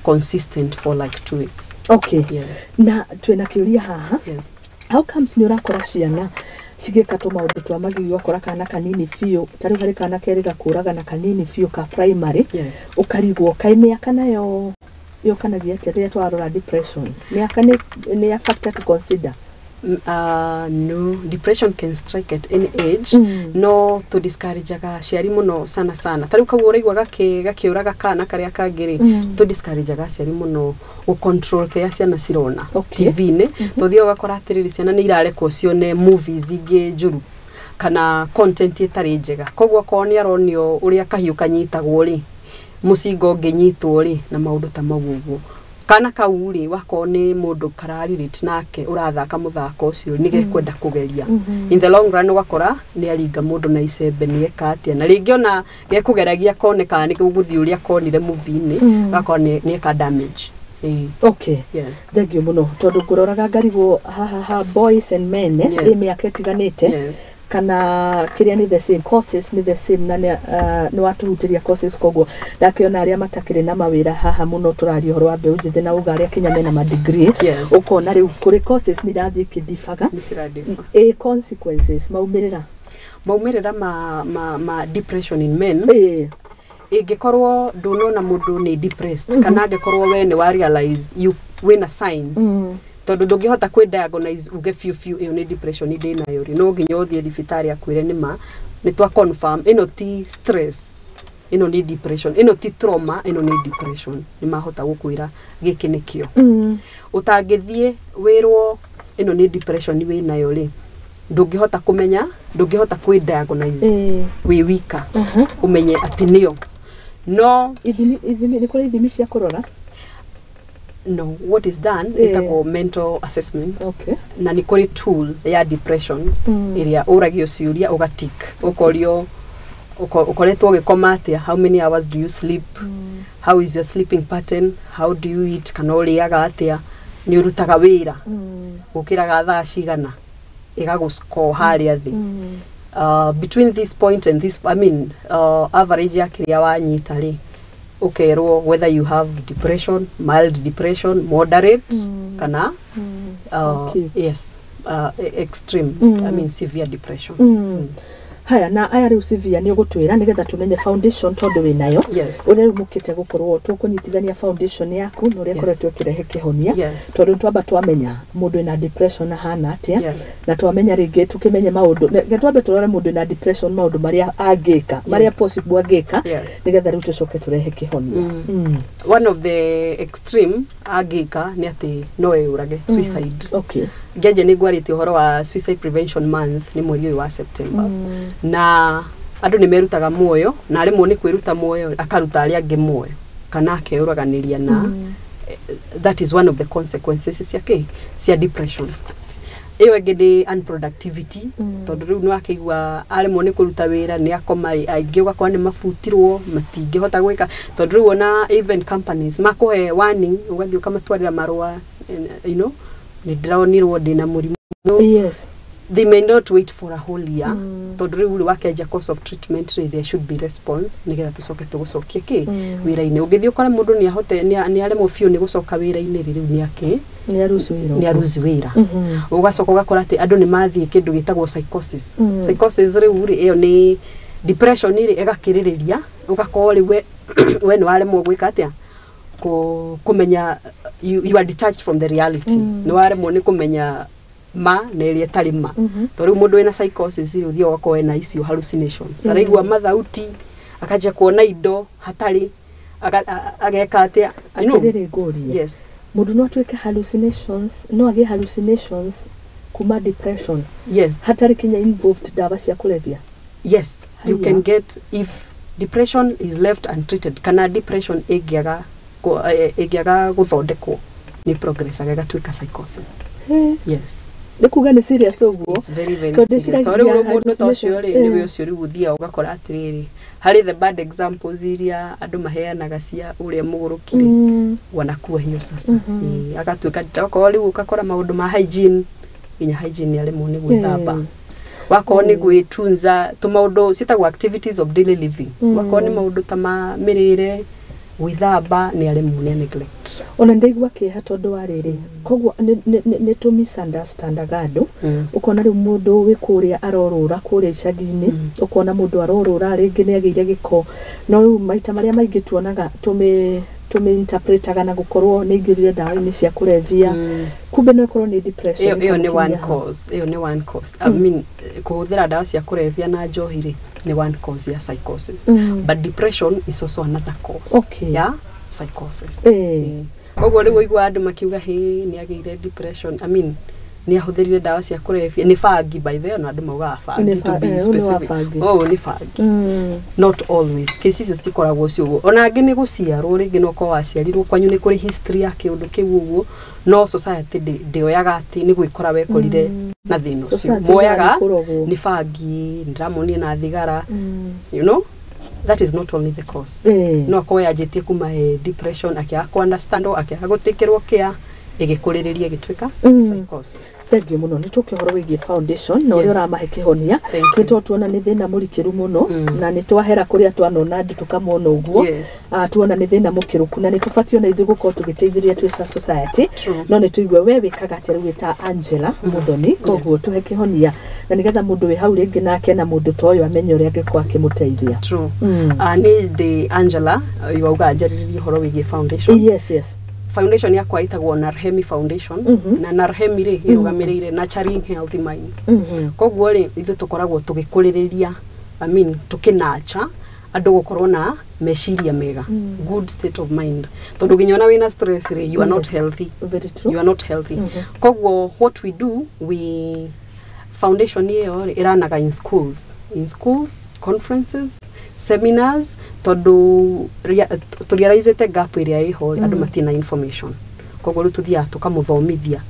consistent for like 2 weeks. Yes. Na twĩna kĩũria haha. Yes. How comes nĩ ũrakora ciana cigĩka tũmaũndũ twa magigi, ũgakora kana kanini biũ, ta rĩu harĩ kana kerĩga kũragana kanini biũ ka primary, ũkarigwo kaĩ mĩaka nayo yũkanagia atĩa rĩrĩa twarora depression? Mĩaka nĩ a factor to consider? No, depression can strike at any age. No tũ discourageaga aciari mũno sana sana, ta rĩu kau ũraigua gakĩũraga kana karĩa kangĩ rĩ, tũ discourageaga aciari mũno gũ control kĩrĩa ciana cirona TV-inĩ, tũthiĩ ũgakora atĩrĩrĩ, ciana nĩ irarekwo cione movies ingĩ njũru kana content ĩtarĩ njega. Koguo akorwo nĩ aronio ũrĩa kahiũ kanyitagwo rĩ, mũcinga ũngĩnyitwo rĩ, na maũndũ ta mau ũguo, kana kau rĩ, wakorwo nĩ mũndũ kararelate nake ũrathaka mũthako ũcio, nĩ gekwenda kũgeria. In the long run ũgakora nĩ aringa mũndũ na icembe, nĩ eka atĩa, na rĩngĩ ona gekũgeragia kone kana nĩ gũgũthiĩ ũrĩa konire movie-inĩ, gakora nĩ eka damage. Ĩĩ. Yes. Thank you mũno, tondũ ngũroraga ngarigwo haha ha boys and men, ĩ mĩaka ĩtiganĩte kana kĩrĩa nĩ the same causes, nĩ the same, na nĩ watũhutĩria causes. Koguo ndakĩona arĩa matakĩrĩ na mawĩra haha mũno, tũraria ũhoro wa mbeũ njĩthĩ na uga arĩa kinya mena madegree, ũkona rĩu kũrĩ causes nĩ irathiĩ ikĩdibaga. Nĩ ciradiffer. Ĩ consequences, maumĩrĩra? Maumĩrĩra ma depression in men, ĩngĩkorwo ndũnona mũndũ nĩ depressed, kana angĩkorwo we nĩ wa realize you wĩna signs, tondũ ndũngĩhota kwĩ diagnose uge biũ biũ ĩyo nĩ depression ndĩ nayo rĩ, no nginya ũthiĩ thibitarĩ akwĩre nĩ ma nĩ twa confirm ĩno ti stress, ĩno nĩ depression, ĩno ti trauma, ĩno nĩ depression. Nĩ mahota gũkwĩra gĩkĩ nĩkĩo. Ũtangĩthiĩ wĩrwo ĩno nĩ depression wĩ nayo rĩ, ndũngĩhota kũmenya, ndũngĩhota kwĩ diagnose wĩ wika ũmenye atĩ nĩyo no. Ithimi, nĩ kũrĩ ithimi cia kũrora? No, what is done ĩtagwo mental assessment. Na nĩ kũrĩ tool ya depression ĩrĩa ũragio ciũria, ũgatik, ũkorio ũkoretwo ũgĩkoma atĩa, how many hours do you sleep, how is your sleeping pattern, how do you eat, kana ũrĩaga atĩa, nĩ ũrutaga wĩra, ũkĩraga thaa cigana, ĩgagũscore harĩa thĩ between this point and this, I mean, average ya kĩrĩa wanyita rĩ, ũkerwo whether you have depression, mild depression, moderate, kana yes, extreme, I mean severe depression. Haya, na aya rĩu severe nĩ ũgũtwĩra nĩgetha tũmenye foundation, tondũ wĩ nayo, ũrĩa rĩu mũkĩte gũkorwo tũkũnyitithania foundation yaku na ũrĩa ĩkoretwo ĩkĩrehe kĩhonia, tondũ twamba twamenya mũndũ wĩna depression ahana atĩa, na twamenya rĩngĩ tũkĩmenye maũndũ, reke twambe tũrore mũndũ wĩna depression, maũndũ marĩa angĩka, marĩa possible angĩka, nĩgetha rĩu tũcoke tũrehe kĩhonia. One of the extreme angĩka nĩ atĩ no eyũrage, suicide. Ngĩanjia nĩ ngwarĩtie ũhoro wa Suicide Prevention Month, nĩ mweri ũyũ wa September, na andũ nĩ merutaga muoyo, na aremwo nĩ kwĩruta muoyo akaruta arĩa angĩ muoyo kana akeyũraganĩria, na that is one of the consequences cia kĩ, cia depression. Ĩyo ĩngĩ nĩ unproductivity, tondũ rĩu nĩ wakĩigua aremwo nĩ kũruta wĩra, nĩ akoma rĩ, aingĩ ũgakora nĩ mabutirwo, matingĩhota gwĩka, tondũ rĩu ona even companies makũhe warning, ũgathiĩ ũkamatwarĩra marũa, nĩ ndĩronirwo ndĩna mũrimũ. They may not wait for a whole year, tondũ rĩu rĩ wakĩanjia course of treatment rĩ, there should be response nĩgetha tũcoke tũgũcokie kĩ wĩra-inĩ. Ũngĩthiĩ ũkore mũndũ nĩ ahote nĩ aremwo biũ nĩ gũcoka wĩra-inĩ rĩ, rĩu nĩ akĩ Nĩ aruci wĩra. Nĩ aruzi wĩra. Ũgacoka ũgakora atĩ andũ nĩ mathiĩ kĩndũ gĩtagwo psychosis. Psychosis rĩu rĩ, ĩyo nĩ depression rĩ ĩgakĩrĩrĩria, ũgakorwo rĩu we nĩ waremwo gwĩka atĩa, kũmenya you are detached from the reality, nĩ waremwo nĩ kũmenya ma na ĩrĩa ĩtarĩ ma. Tondũ rĩu mũndũ wĩna psychosis rĩ, ũthiaga ũgakorwo ena icio hallucinations, araigua mathauti, akanjia kuona indo hatarĩ, ageka atĩa, you know. Atĩrĩrĩ, ngũrie. Yes. Mũndũ no atuĩke hallucinations, no agĩe hallucinations kuma depression Yes. hatarĩ kinya involved ndawa cia kũrebia? Yes, you Haya. can get if Depression is left untreated kana depression ĩngĩaga ĩngĩaga gũthondekwo nĩ progressaga ĩgatuĩka psychosis. Yes. Nĩ kuga nĩ serious ũguo. It's very very serious. Tondũ rĩu mũndũ ta ũcio rĩ, nĩwe ũcio rĩu ũthiaga ũgakora atĩrĩrĩ, harĩ the bad examples iria andũ maheanaga cia ũrĩa mũgũrũki rĩ, wanakuwa hiyo sasa. Agatuĩka okorwo rĩu ũgakora maũndũ ma hygiene, nginya hygiene aremwo nĩ gwĩthamba. Wakorwo nĩ gwĩtunza tũmaũndũ ciĩtagwo activities of daily living, wakorwo nĩ maũndũ ta ma mĩrĩre, gwĩthamba, nĩ aremwo, nĩ neglect. Ona ndaigua kĩeha tondũ wa rĩrĩ, koguo nĩ tũ misunderstandaga andũ. Ũkona rĩu mũndũ wĩ kũrĩa arorũra kũrĩa icagi-inĩ, ũkona mũndũ arorũra rĩngĩ nĩ agĩire gĩko, no rĩu maita marĩa maingĩ tuonaga tũmĩ interpretaga na gũkorwo nĩ aingĩrire ndawa-inĩ cia kũrebia, kumbe no ĩkorwo nĩ depression. Ĩyo nĩ one cause, ĩyo nĩ one cause. I mean, kũhũthĩra ndawa cia kũrebia na njohi rĩ, nĩ one cause ya psychosis. But depression is also another cause ya psychosis. Koguo rĩu ũigua andũ makiuga hĩ nĩ agĩire depression, I mean nĩ ahũthĩrire ndawa cia kũrebia, nĩ bangi by the way, ona andũ maugaga bangi to be specific. Oh, nĩ bangi. Not always. Cases icio citikoragwo cio ũguo. Ona angĩ nĩ gũciarwo rĩngĩ no korwo waciarirwo kwanyu nĩ kũrĩ history ya kĩũndũ kĩu ũguo, no society ndĩoyaga atĩ nĩ gwĩkora wekorire na thĩna ũcio. Moyaga nĩ bangi, ndĩramuonire na thigara, you know? That is not only the cause. No akorwo yanjĩtie kuma depression, akĩaga kũ understand, akĩaga gũtĩkĩrwo kĩa, ĩgĩkũrĩrĩria ĩgĩtuĩka psychosis. Thank you mũno. Nĩ tũke ũhoro wĩgiĩ foundation na ũrĩa ũramahe kĩhonia. Nĩ tũtuona nĩ thĩna mũrikĩru mũno, na nĩ twahera kũrĩa twanona andũ tũkamona ũguo. Tuona nĩ thĩna mũkĩrũku na nĩ tũbatiĩ ona ithuĩ gũkorwo tũgĩteithĩrĩria twĩ ta society. No nĩ tũigue we wĩkaga atĩa rĩu ta Angela Muthoni, koguo tũhe kĩhonia na nĩgetha mũndũ wĩ hau rĩngĩ nake na mũndũ ta ũyũ amenye ũrĩa angĩkorwo akĩmũteithia. True. Nĩ ndĩ Angela, wauga njarĩrĩrie ũhoro wĩgiĩ foundation. Yes, yes. Foundation yakwa ĩtagwo Narhemi Foundation, na Narhemi rĩ ĩrũgamĩrĩire Nurturing Healthy Minds. Koguo rĩ ithuĩ tũkoragwo tũgĩkũrĩrĩria, I mean tũkĩnacha andũ gũkorwo na meciria mega, good state of mind, tondũ nginya ona wĩna stress rĩ, you are not healthy. Very true. You are not healthy. Koguo what we do, we foundation ĩyo rĩ ĩranaga in schools, conferences, seminars, tondũ tũrealizĩte gap ĩrĩa ĩho rĩ, andũ matirĩ na information. Koguo rĩu tũthiaga tũkamũthomithia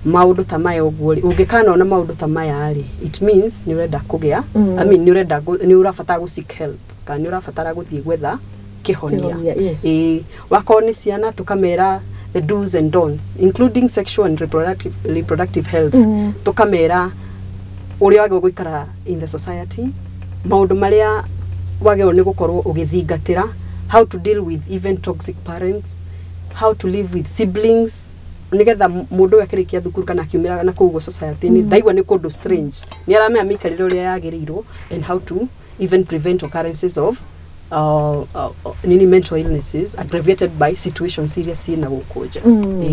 maũndũ ta maya ũguo rĩ, ũngĩkanona maũndũ ta maya rĩ, it means nĩ ũrenda kũgĩa, I mean nĩ ũrenda nĩ ũrabatara gũ seek help kana nĩ ũrabatara gũthiĩ gwetha kĩhonia. Wakorwo nĩ ciana tũkamera the do's and don'ts, including sexual and reproductive health. Tũkamera ũrĩa wagĩrĩirwo gũikara in the society, maũndũ marĩa wagĩrĩirwo nĩ gũkorwo ũgĩthingatĩra, how to deal with even toxic parents, how to live with siblings, nĩgetha mũndũ ũyũ akĩrĩkia thukuru kana akiumĩra na kũu ũguo society-inĩ, ndaigua nĩ kũndũ strange, nĩ aramenya mĩikarĩre ũrĩa yagĩrĩirwo, and how to even prevent occurrences of nini mental illnesses aggravated by situations iria ciĩna gũkũ nja.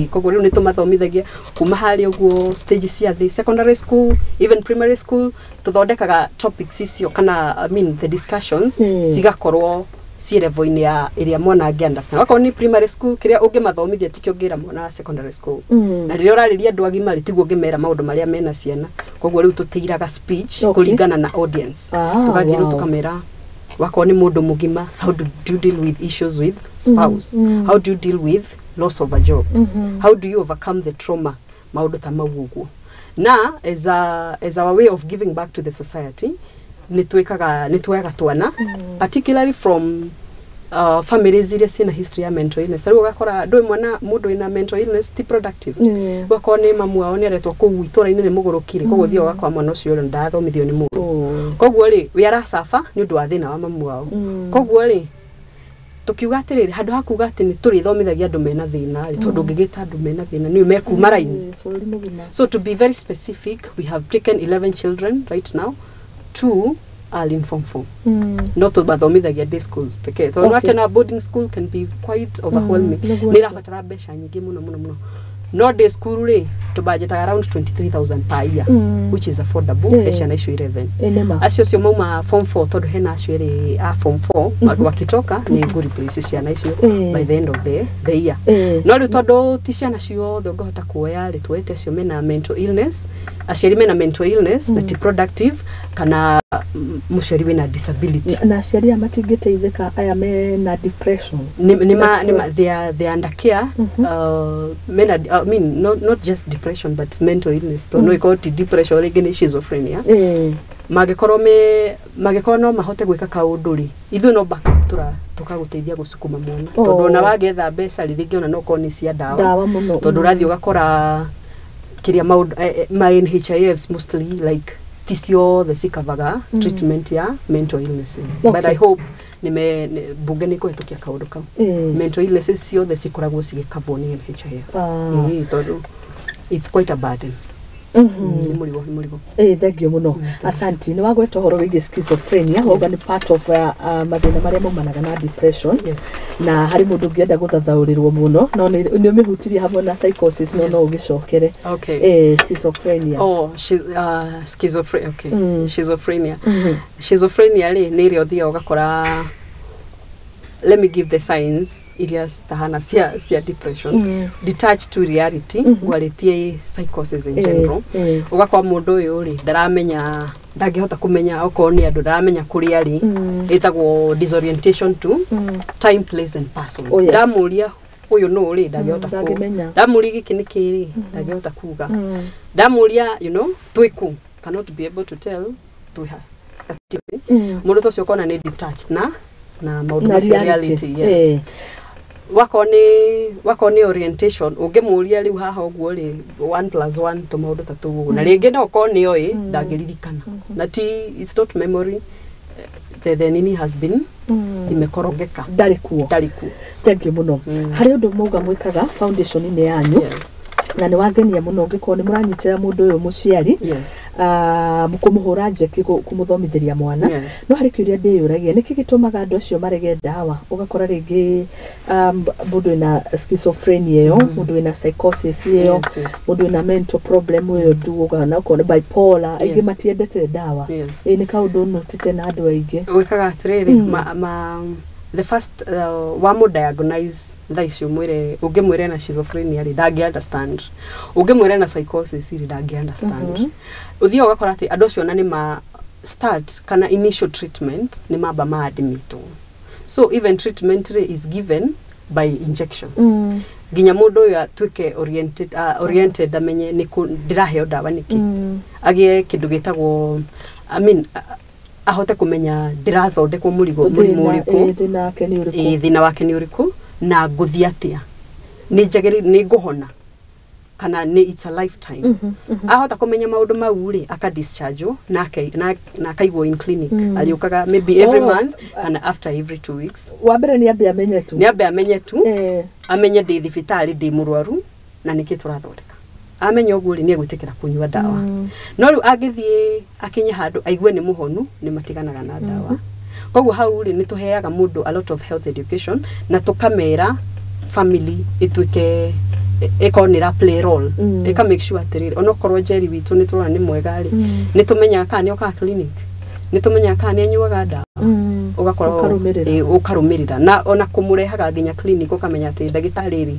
Koguo rĩu nĩ tũmathomithagia kuma harĩa ũguo stage cia thĩ, secondary school, even primary school, tũthondekaga topics icio kana I mean the discussions cigakorwo ciĩ level-inĩ ya ĩrĩa mwana angĩ understand. Wakorwo nĩ primary school, kĩrĩa ũngĩmathomithia tikĩo ũngĩra mwana wa secondary school. Na rĩrĩa ũrarĩria andũ agima rĩ, tiguo ũngĩmera maũndũ marĩa mena ciana. Koguo rĩu tũtĩiraga speech kũringana na audience. Tũgathiĩ rĩu tũkamera wakorwo nĩ mũndũ mũgima, how do you deal with issues with spouse? How do you deal with loss of a job? How do you overcome the trauma? Maũndũ ta mau ũguo. Na as our way of giving back to the society, nĩ twĩkaga, nĩ tuoyaga twana, particularly from families iria ciĩna history ya mental illness. Rĩu ũgakora ndũĩ mwana mũndũ wĩna mental illness ti productive. Ũgakora nĩ mamu wao nĩ aretwo kũu itũra-inĩ nĩ mũgũrũki rĩ, koguo ũthiaga ũgakora mwana ũcio rĩ ndathomithio nĩ mũndũ. Koguo rĩ we aracaba nĩ ũndũ wa thĩna wa mamu wao. Koguo rĩ tũkiuga atĩrĩrĩ, handũ ha kuga atĩ nĩ tũrĩthomithagia andũ mena thĩna rĩ, tondũ ũngĩgĩta andũ mena thĩna nĩ mekuma raini. So to be very specific, we have taken 11 children right now, 2 are in form 4. No tũmathomithagia day school pekee. Tondũ wake na boarding school can be quite overwhelming. Nĩ ĩrabatara mbeca nyingĩ mũno mũno mũno. No day school rĩ tũbudgetaga around 23,000 per year, which is affordable. He ciana icio 11. Acio cio mauma form 4, tondũ hena acio erĩ a form 4 wakitoka nĩ ngũ replace ciana icio by the end of the year. No rĩu tondũ ti ciana ciothe ũngĩhota kuoya rĩ, tuoete acio mena mental illness, aciari mena mental illness na ti productive, kana Mũciari wĩna disability. Na aciari aya matingĩteithĩka, aya mena depression? Nĩ ma they are under care. Mena, I mean, not just depression but mental illness, tondũ no ĩkorwo ti depression, rĩngĩ nĩ schizophrenia. Mangĩkorwo me mangĩkorwo no mahote gwĩka kaũndũ rĩ, ithuĩ no backup tũra tũkagũteithia gũcukuma mwana, tondũ ona wagetha mbeca rĩ, rĩngĩ ona no korwo nĩ cia ndawa. Ndawa mũno. Tondũ ũrathiĩ ũgakora kĩrĩa maũndũ ma NHIFs mostly, like, ti ciothe cikavaga treatment ya mental illnesses. But I hope nĩme bunge nĩ kũhetũkia kaũndũ kau, mental illnesses ciothe cikoragwo cigĩkavwo nĩ NHIF. Ĩĩ, tondũ it's quite a burden. Nĩ mũrigo, nĩ mũrigo. Ĩĩ, thank you mũno, asanti. Nĩ wagweta ũhoro wĩgiĩ schizophrenia, wauga nĩ part of mathĩna marĩa maumanaga na depression. Yes. Na harĩ mũndũ ũngĩenda gũthathaũrĩrwo mũno, no nĩ ũmĩhutirie hamwe na psychosis, no no ũgĩcokere. Okay. Schizophrenia. Oh, schizophrenia. Okay. Schizophrenia. Schizophrenia rĩ, nĩ ĩrĩa ũthiaga ũgakora, let me give the signs iria citahana cia depression. Detached to reality, ngwarĩtie psychosis in general. Ũgakora mũndũ ũyũ rĩ, ndaramenya, ndangĩhota kũmenya okorwo nĩ andũ, ndaramenya kũrĩa arĩ. Ĩtagwo disorientation to time, place and person. Oh, yes. Ndamũria ũyũ nũ rĩ, ndangĩhota Ndangĩmenya. Ndamũria gĩkĩ nĩ kĩ rĩ, ndangĩhota kuga. Ndamũria, twĩ kũ, cannot be able to tell twĩ ha. Mũndũ ta ũcio ũkona nĩ detached na maũndũ Na macio, reality. reality, yes. Wakorwo nĩ orientation, ũngĩmũria rĩu haha ũguo rĩ, one plus one, tũmaũndũ ta tũu ũguo, na rĩngĩ no ũkorwo nĩ oĩ, ndangĩririkana, na ti, it's not memory. The nini has been imekorogeka. Ndarĩ kuo. Ndarĩ kuo. Thank you mũno. Harĩ ũndũ mauga mwĩkaga foundation-inĩ yanyu, na nĩ wangenia mũno, ũngĩkorwo nĩ mũranyitĩra mũndũ ũyũ mũciari kũmũhũra njeki, kũmũthomithĩria mwana. No harĩ kĩũria ndĩyũragia, nĩkĩ gĩtũmaga andũ acio marege ndawa? Ũgakora rĩngĩ mũndũ wĩna schizophrenia ĩyo, mũndũ wĩna psychosis ĩyo, mũndũ wĩna mental problem ĩyo tuugaga okorwo nĩ bipolar, aingĩ matiendete ndawa. Ĩ nĩ kaũndũ notĩte na andũ aingĩ. Gwĩkaga atĩrĩrĩ, ma the first wamũ diagnose thaa ici, ũmwĩre, ũngĩmwĩre na schizophrenia rĩ, ndangĩ understand. Ũngĩmwĩre na psychosis rĩ, ndangĩ understand. Ũthiaga ũgakora atĩ andũ acio ona nĩ ma start kana initial treatment nĩ mamba ma admitwo. So even treatment rĩ is given by injections nginya mũndũ ũyũ atuĩke oriented, amenye nĩ kũ ndĩraheo ndawa nĩkĩ, agĩe kĩndũ gĩtagwo, I mean, ahote kũmenya ndĩrathondekwo mũrigo, mũrimũ ũrĩkũ. Thĩna wake nĩ ũrĩkũ. Thĩna wake nĩ ũrĩkũ na ngũthiĩ atĩa, nĩ njagĩrĩire, nĩ ngũhona kana nĩ it's a lifetime. Ahota kũmenya maũndũ mau rĩ, aka discharge na akaigwo in clinic, arĩũkaga maybe every month kana after every 2 weeks. Wa mbere nĩ ambe amenye tu. Nĩ ambe amenye tu. Amenye ndĩ thibitarĩ, ndĩ mũrwaru na nĩkĩ tũrathondeka. Amenya ũguo rĩ, nĩ egwĩtĩkĩra kũnyua ndawa. No rĩu angĩthiĩ akinye handũ aigue nĩ mũhonu, nĩ matiganaga na ndawa. Koguo hau rĩ, nĩ tũheaga mũndũ a lot of health education na tũkamera family ĩtuĩke ĩkorwo nĩ ĩra play role, ĩka make sure atĩrĩrĩ, onokorwo Njeri witũ nĩ tũrona nĩ mwega rĩ, nĩ tũmenyaga kana nĩ okaga clinic, nĩ tũmenyaga kana nĩ anyuaga ndawa. Ũgakorwo Ũkarũmĩrĩra. Ũkarũmĩrĩra na ona kũmũrehaga nginya clinic, ũkamenya atĩ ndagĩtarĩ rĩ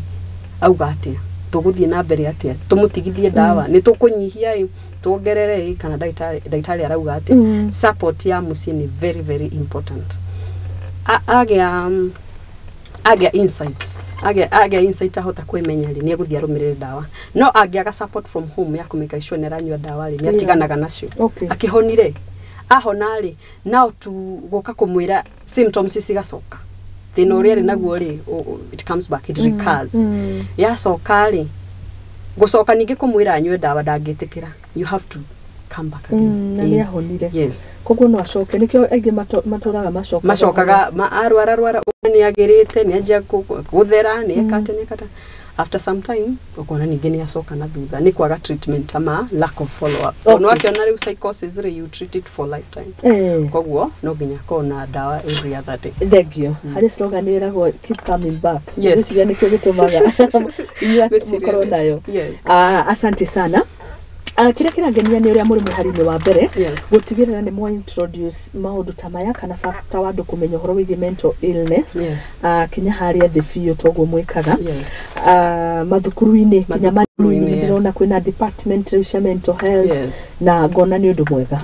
auga atĩa, tũgũthiĩ na mbere atĩa, tũmũtigithie ndawa, nĩ tũkũnyihia ĩ, tuongerere ĩ, kana ndagĩtarĩ arauga atĩa. Support ya mũciĩ nĩ very very important. Agĩa insight, agĩa insight, ahota kwĩmenya rĩ, nĩ egũthiĩ arũmĩrĩre ndawa. No angĩaga support from home ya kũmake sure nĩ aranyua ndawa rĩ, nĩ atiganaga nacio. Akĩhonire, ahona rĩ, now tu gũka kũmwĩra symptoms cigacoka, thĩna ũrĩa arĩ naguo rĩ, it comes back, it recurs. Yacoka rĩ, gũcoka ningĩ kũmwĩra anyue ndawa, ndangĩtĩkĩra. You have to come back again. Na nĩ ahonire. Yes. Koguo no acoke, nĩkĩo aingĩ matũraga macokaga. Macokaga arwara rwara, nĩ agĩrĩte, nĩ anjia gũthera, nĩ ekate, nĩ ekate, after some time ũkona ningĩ nĩ acoka na thutha, nĩ kwaga treatment ama lack of follow up, tondũ akĩona rĩu psychosis rĩ, you treat it for lifetime. Koguo no nginya akorwo na ndawa every other day. Thank you. Harĩ slogan ĩragwo "keep coming back". Yes. Ngwĩciria nĩkĩo gĩtũmaga inyuĩ Ngwĩciria mũkorwo nayo. Yes. Ah, asante sana. Kĩrĩa kĩrangenia nĩ ũrĩa mũrĩ mũhari-inĩ wa mbere gũtigĩrĩra nĩ mwa introduce maũndũ ta maya kana bata wa andũ kũmenya ũhoro wĩgiĩ mental illness kinya harĩa thĩ biũ toguo mwĩkaga mathukuru-inĩ kinya manini nĩ ndĩrona kwĩna department rĩu cia mental health na ngona nĩ ũndũ mwega.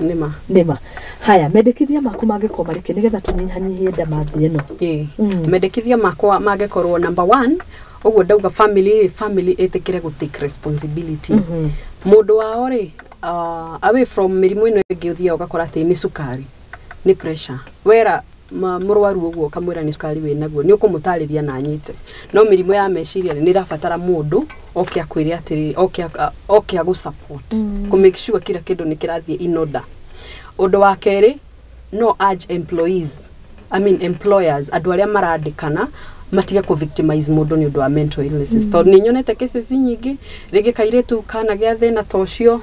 Nĩma. Haya, mendekithia maku mangĩkorwo marĩ kĩ nĩgetha tũnyihanyihie ndamathi ĩno? Mendekithia makwa mangĩkorwo number 1, ũguo ndauga family ĩtĩkĩre gũ take responsibility. Mũndũ wao rĩ, away from mĩrimũ ĩno ĩngĩ ũthiaga ũgakora atĩ nĩ cukari, nĩ pressure. Wera mũrwaru ũguo ũkamwĩra nĩ cukari wĩnaguo, nĩ ũkũmũtarĩria na anyite. No mĩrimũ ya meciria nĩ ĩrabatara mũndũ oke akwĩre atĩrĩ, oke agũ support, kũ make sure kila kĩndũ nĩ kĩrathiĩ in order. Ũndũ wa kerĩ, no urge employees, I mean employers, andũ arĩa marandĩkana matige kũ victimize mũndũ nĩ ũndũ wa mental illnesses. Tondũ nĩ nyonete cases nyingĩ, rĩngĩ kairĩtu kana gĩa thĩna ta ũcio,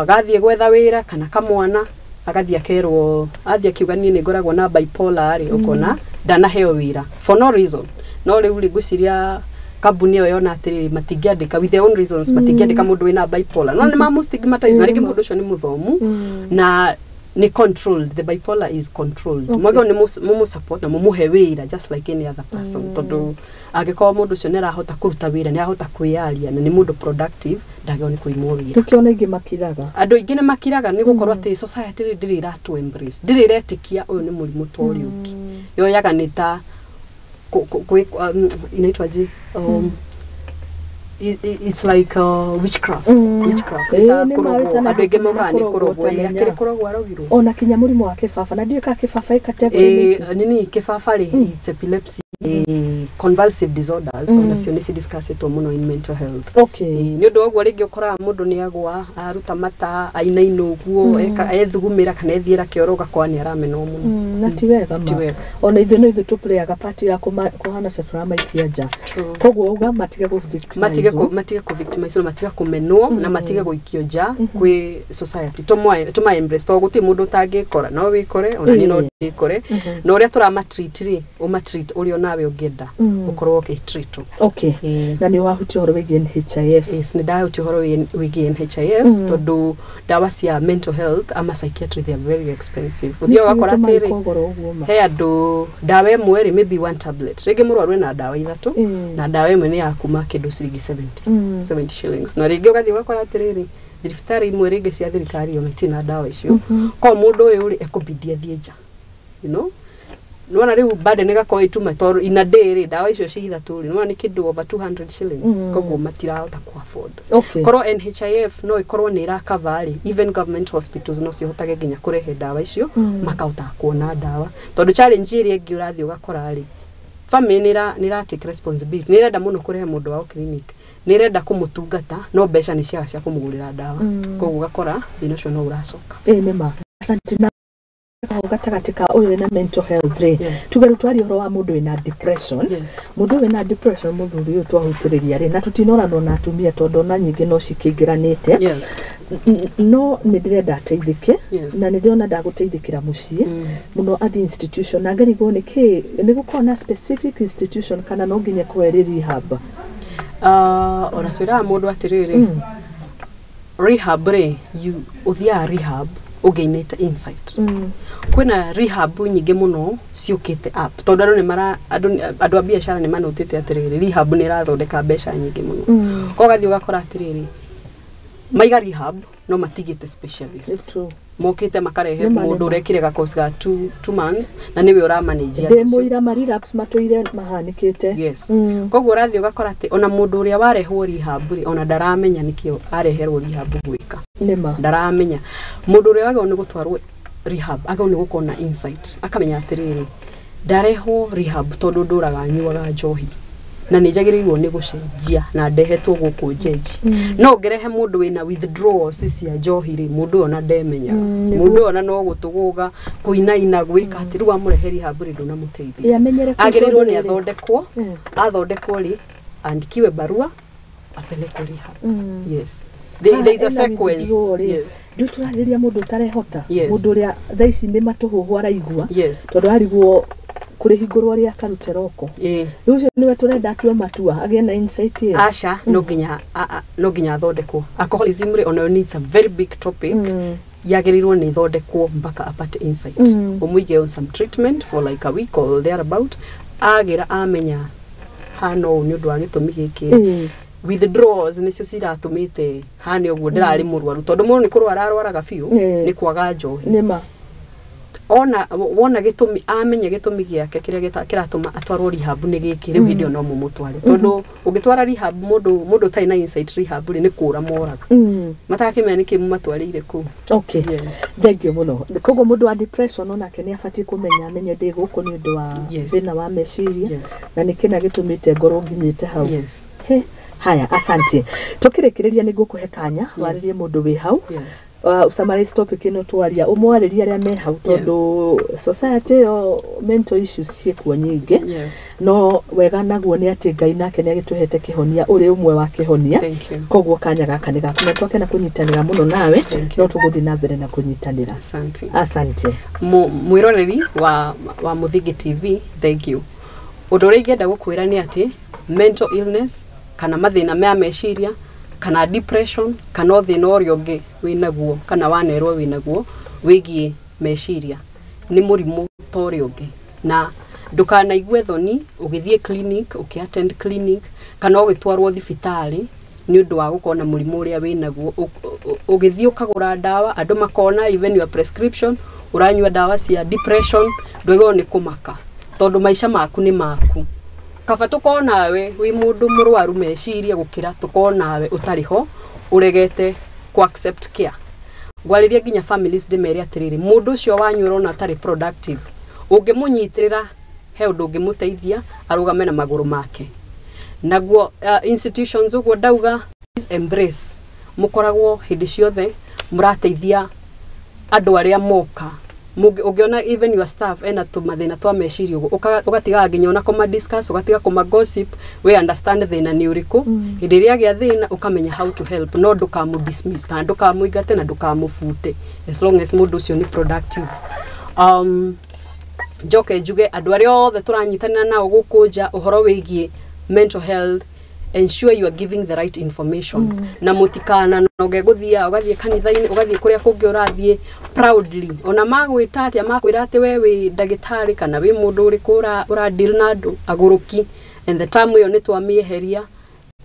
gathiĩ gwetha wĩra kana kamwana, agathiĩ akerwo, athiĩ akiuga niĩ nĩ ngoragwo na bipolar rĩ, ũkona ndanaheo wĩra for no reason. No rĩu rĩ, ngwĩciria kambuni ĩyo yona atĩrĩrĩ, matingĩandĩka with their own reasons, matingĩandĩka mũndũ wĩna bipolar. No nĩ mamũ stigmatize, na rĩngĩ mũndũ ũcio nĩ mũthomu na ni controlled, the bipolar is controlled. Mwagĩrĩirwo nĩ mũmũ support na mũmũhe wĩra just like any other person. Tondũ angĩkorwo mũndũ ũcio nĩ arahota kũruta wĩra, nĩ arahota kwĩyaria na nĩ mũndũ productive, ndagĩrĩirwo nĩ kũimwo wĩra. Tũkĩona aingĩ makiraga. Andũ aingĩ nĩ makiraga nĩ gũkorwo atĩ society rĩ ndĩrĩ ĩratũ embrace, ndĩrĩ ĩretĩkia ũyũ nĩ mũrimũ ta ũrĩa ũngĩ. Yoyaga nĩ ta inaitwa je? It's like witchcraft. Witchcraft. Andũ aingĩ maugaga nĩ kũrogwo, akĩrĩ kũrogwo arogirwo. Ona kinya mũrimũ wa kĩbaba, na ndiũĩ kana kĩbaba ĩ category ici. Nini kĩbaba rĩ, it's epilepsy, convulsive disorders, onacio nĩ cidiscussĩtwo mũno in mental health. Nĩ ũndũ wa ũguo rĩngĩ ũkoraga mũndũ nĩ agwa, aruta mata, ainaina ũguo, ethugumĩra kana ethiĩra kĩoro ũgakora nĩ aramenwo mũno. Na ti wega ma. Ona ithuĩ no ithuĩ tũplayaga part ya kũhana ta tũramaikia nja. Koguo uga matige gũ victimize. Matige kũ victimize, matige kũmenwo na matige gũikio nja kwĩ society. Tũma embrace, tondũ gũtirĩ mũndũ ũtangĩkora, no wĩkore, ona niĩ no ndĩkore. Na ũrĩa tũramatreat rĩ, ũmatreat ũrĩa onawe ũngĩenda ũkorwo ũgĩtreatwo. Na nĩ wahutia ũhoro wĩgiĩ NHIF. Yes, nĩ ndahutia ũhoro wĩgiĩ NHIF tondũ ndawa cia mental health ama psychiatry they are very expensive. Ũthiaga ũgakora atĩrĩ, he andũ ndawa ĩmwe rĩ, maybe one tablet, rĩngĩ mũrwaru ena ndawa ithatũ na ndawa ĩmwe nĩ ya kuma kĩndũ ciringi 70 shillings. Na rĩngĩ ũgathiĩ ũgakora atĩrĩrĩ, thibitarĩ imwe rĩngĩ cia thirikari ona itirĩ na ndawa icio. Koguo mũndũ ũyũ rĩ, ekũbidi athiĩ nja, you know. Nĩwona rĩu burden ĩgakorwo ĩtuma tondũ in a day rĩ, ndawa icio ci ithatũ rĩ, nĩwona nĩ kĩndũ over 200 shillings. Koguo matirahota kũ afford. Korwo NHIF no ĩkorwo nĩ ĩra cover rĩ, even government hospitals no cihotage nginya kũrehe ndawa icio, makahota kuona ndawa. Tondũ challenge ĩrĩa ĩngĩ ũrathiĩ ũgakora rĩ, family nĩ ĩra take responsibility, nĩ ĩrenda mũno kũrehe mũndũ wao clinic, nĩ ĩrenda kũmũtungata, no mbeca nĩ ciaga cia kũmũgũrĩra ndawa. Koguo ũgakora thĩna ũcio no ũracoka. Nĩ ma. Asante. Na gatagatĩ ka ũyũ wĩna mental health rĩ, tuge rĩu twaria ũhoro wa mũndũ wĩna depression. Mũndũ wĩna depression mũthuri ũyũ twahutĩrĩria rĩ, na tũtinoranwo na atumia tondũ ona nyingĩ no cikĩingĩranĩte. No nĩ ndĩrenda ateithĩke, na nĩ ndĩrona ndagũteithĩkĩra mũciĩ mũno athiĩ institution, na ngarigwo nĩ kĩ nĩ gũkorwo na specific institution kana no nginya ĩkorwo ĩrĩ rehab. Ona twĩraga mũndũ atĩrĩrĩ, rehab rĩ, ũthiaga rehab ũgainĩte insight. Kwĩna rehab nyingĩ mũno ciũkĩte up tondũ andũ nĩ mara andũ a biacara nĩ manotĩte atĩrĩrĩ, rehab nĩ ĩrathondeka mbeca nyingĩ mũno. Koguo ũgathiĩ ũgakora atĩrĩrĩ, maiga rehab no matigĩte specialist. Mokĩte makarehe mũndũ ũrekire gakosi ga 2 months na nĩwe ũramanage andũ acio. Ndĩ mũira ma relapse matũire mahanĩkĩte. Yes. Koguo ũrathiĩ ũgakora atĩ ona mũndũ ũrĩa warehwo rehab rĩ, ona ndaramenya nĩkĩo areherwo rehab gwĩka. Nĩma. Ndaramenya. Mũndũ ũrĩa wagĩrĩirwo nĩ gũtwarwo rehab agĩrĩirwo nĩ gũkorwo na insight, akamenya atĩrĩrĩ, ndarehwo rehab tondũ ndũraga nyuaga njohi na nĩ njagĩrĩirwo nĩ gũcenjia na ndehetwo gũkũ njenji. No ũngĩrehe mũndũ wĩna withdrawals cia njohi rĩ, mũndũ ũyũ ona ndemenyaga. Mũndũ ũyũ ona no gũtũgũga, kũinaina, gwĩka atĩ rĩu wamũrehe rehab rĩ, ndũnamũteithia. Agĩrĩirwo nĩ athondekwo, athondekwo rĩ, andikiwe barua, apelekwo rehab. Yes. There is a sequence. Yes. Ndio tũrarĩrĩria mũndũ ũtarehota, mũndũ ũrĩa thaa ici nĩ matũhũhũ araigua, tondũ arigwo Kũrĩhingũrwo rĩa karute roko. Rĩu ũcio nĩwe tũrenda atue matua agĩe na insight ĩyo. Aca, no nginya athondekwo. Alcoholism rĩ, onayo needs a very big topic. Yagĩrĩirwo nĩ ithondekwo mpaka apate insight. Ũmũige on some treatment for like a week or thereabout, agĩra amenya hana ũũ nĩ ũndũ wa gĩtũmi gĩkĩ. Withdrawals nĩcio ciratũmĩte hane ũguo, ndĩrarĩ mũrwaru tondũ mũndũ nĩ kũrwara arwaraga biũ nĩ kwaga njohi. Nĩma. Ona wona gĩtũmi, amenya gĩtũmi gĩake kĩrĩa kĩratũma atwarwo rehab nĩ gĩkĩ, rĩu hĩndĩ ĩyo no mũmũtware, tondũ ũngĩtwara rehab mũndũ ũtarĩ na insight, rehab rĩ, nĩ kũra moraga matakĩmenya nĩkĩ mũmatwarĩire kũu. Okay. Yes. Thank you mũno. Koguo mũndũ wa depression onake nĩ abatiĩ kũmenya, amenye ndĩ gũkũ nĩ ũndũ wa thĩna wa meciria na nĩ kĩna gĩtũmĩte ngorwo nginyĩte hau. He, haya, asante. Tũkĩrĩkĩrĩria nĩ ngũkũhe kanya warĩrie mũndũ wĩ hau. Summarize topic ĩno twaria, ũmwarĩrie arĩa me hau, tondũ society ĩyo mental issues ciĩkuo nyingĩ. No wega naguo nĩ atĩ Ngai nake nĩ agĩtũhete kĩhonia, ũrĩ ũmwe wa kĩhonia. Thank you. Koguo kanya gaka nĩ gaku na twakena kũnyitanĩra mũno nawe. Thank you. No tũgũthiĩ na mbere na kũnyitanĩra. Asante. Asante. Mwĩroreri wa Mũthingi TV, thank you. Ũndũ ũrĩa ingĩenda gũkwĩra nĩ atĩ mental illness kana mathĩna ma meciria kana depression kana o thĩna ũrĩa ũngĩ wĩnaguo kana wanerwo wĩnaguo wĩgiĩ meciria nĩ mũrimũ ta ũrĩa ũngĩ, na ndũkanaigue thoni ũgĩthiĩ clinic, ũkĩ-attend clinic kana ũgĩtwarwo thibitarĩ nĩ ũndũ wa gũkorwo na mũrimũ ũrĩa wĩnaguo. Ũgĩthiĩ ũkagũra ndawa, andũ makona even your prescription ũranyua ndawa cia depression, ndwagĩrĩirwo nĩ kũmaka tondũ maica maku nĩ maku. Kaba tũkorwo nawe wĩ mũndũ mũrwaru meciria gũkĩra tũkorwo nawe ũtarĩ ho ũregete ku accept care. Ngwarĩrie nginya families ndĩmere atĩrĩrĩ, mũndũ ũcio wanyu ũrona atarĩ productive, ũngĩmũnyitĩrĩra he ũndũ ũngĩmũteithia arũgame na magũrũ make. Naguo institutions ũguo ndauga, please embrace, mũkoragwo hĩndĩ ciothe mũrateithia andũ arĩa moka. Ũngĩona even your staff ena tũmathĩna twa meciria ũguo, ũgatigaga nginya ona kũma discuss, ũgatiga kũma gossip, we understand thĩna nĩ ũrĩkũ. Hĩndĩ ĩrĩa agĩa thĩna ũkamenya how to help, no ndũkamũ dismiss kana ndũkamũingate na ndũkamũbute as long as mũndũ ũcio nĩ productive. Njoke njuge andũ arĩa othe tũranyitanĩra nao gũkũ nja ũhoro wĩgiĩ mental health, ensure you are giving the right information. Na mũtikananoge gũthiaga, ũgathiĩ kanitha-inĩ, ũgathiĩ kũrĩa kũngĩ ũrathiĩ proudly, ona magwĩta atĩa, makwĩra atĩ we wĩ ndagĩtarĩ kana wĩ mũndũ ũrĩkũ ũra deal na andũ agũrũki, and the term ĩyo nĩ twamĩeheria,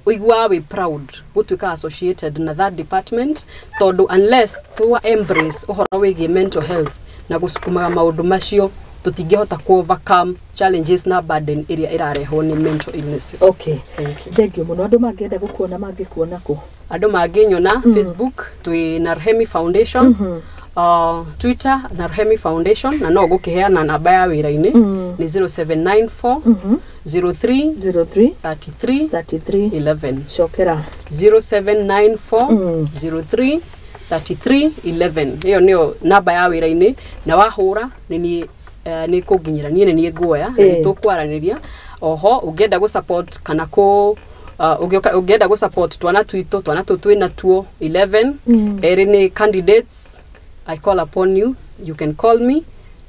ũiguaga wĩ proud gũtuĩka associated na that department, tondũ unless twa embrace ũhoro wĩgiĩ mental health na gũcukumaga maũndũ macio, tũtingĩhota ku overcome challenges na burden ĩrĩa ĩrarehwo nĩ mental illnesses. Okay. Thank you. Thank you mũno. Andũ mangĩenda gũkuona mangĩkuona kũ? Andũ mangĩnyona Facebook twĩ Narhemi Foundation, Twitter Narhemi Foundation, na no ngũkĩheana namba ya wĩra-inĩ nĩ 0794 03 03 33 33 11. Cokera. 0794 03 33 11, ĩyo nĩyo namba ya wĩra-inĩ, na wahũra nĩ niĩ nĩ kũnginyĩra niĩ, nĩ niĩ nguoya na nĩ tũkwaranĩria. Oho ũngĩenda gũ support kana kũ ũngĩũka- ũngĩenda gũ support twana twitũ, twana tũu twĩ natuo 11, erĩ nĩ candidates, I call upon you, you can call me,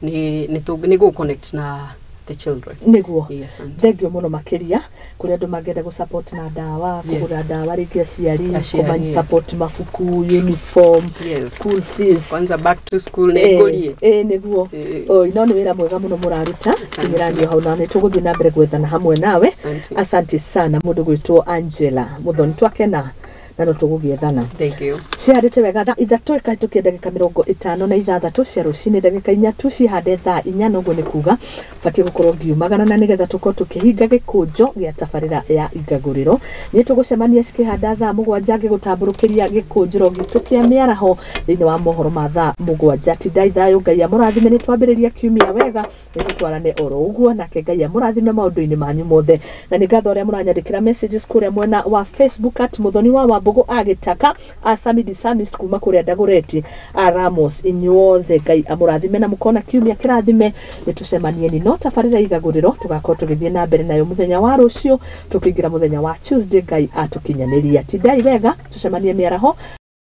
nĩ gũ connect na the children. Nĩguo. Yes, auntie. Thank you mũno makĩria. Kũrĩ andũ mangĩenda gũ support na ndawa, kũgũra ndawa rĩngĩ, aciari, Aciari, kũma yes. support mabuku, uniform, school fees. Kwanza back to school nĩ ngũrie. Nĩguo. Oi, no nĩ wĩra mwega mũno mũraruta. Asante. Kinyĩranio hau na nĩ tũgũthiĩ na mbere gwethana hamwe nawe. Asante. Asante sana. Mũndũ gwĩtwo Angela Mũthoni, twakena na no tũgũgĩethana. Thank you. Cihandĩte wega 3:56 cia rũcinĩ, ndagĩka 4 tu cihande thaa 4, noguo nĩ kuga batiĩ gũkorwo ngiumagara na nĩgetha tũkorwo tũkĩhinga gĩkũnjo gĩa tabarĩra ya Igagũrĩro. Nĩ tũgũcemania cikĩhanda thaa 7 ngĩgũtambũrũkĩria gĩkũnjĩro gitũ kĩa mĩaraho thĩinĩ wa mohoro ma thaa 7. Tindai thayũ, Ngai amũrathime. Nĩ twambĩrĩria kiumia wega, nĩ tũtwarane oro ũguo, nake Ngai amũrathime maũndũ-inĩ manyu mothe. Na nĩ ngatho arĩa mũranyandĩkĩra messages kũrĩa mwena wa Facebook at Mũthoni wa Wambũgũ agĩtaka Asamidi Samis kuma kũrĩa Ndagũreti a Ramos, inyuothe Ngai amũrathime na mũkona kiumia kĩrathime. Nĩ tũcemanie ni no tabarĩra Igagũrĩro tũgakorwo tũgĩthiĩ na mbere nayo mũthenya wa rũciũ, tũkĩingĩra mũthenya wa Tuesday Ngai atũkinyanĩria. Tindai wega, tũcemanie mĩaraho.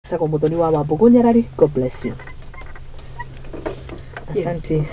Tagwo Mũthoni wa Wambũgũ Nyarari. God bless you. Asante.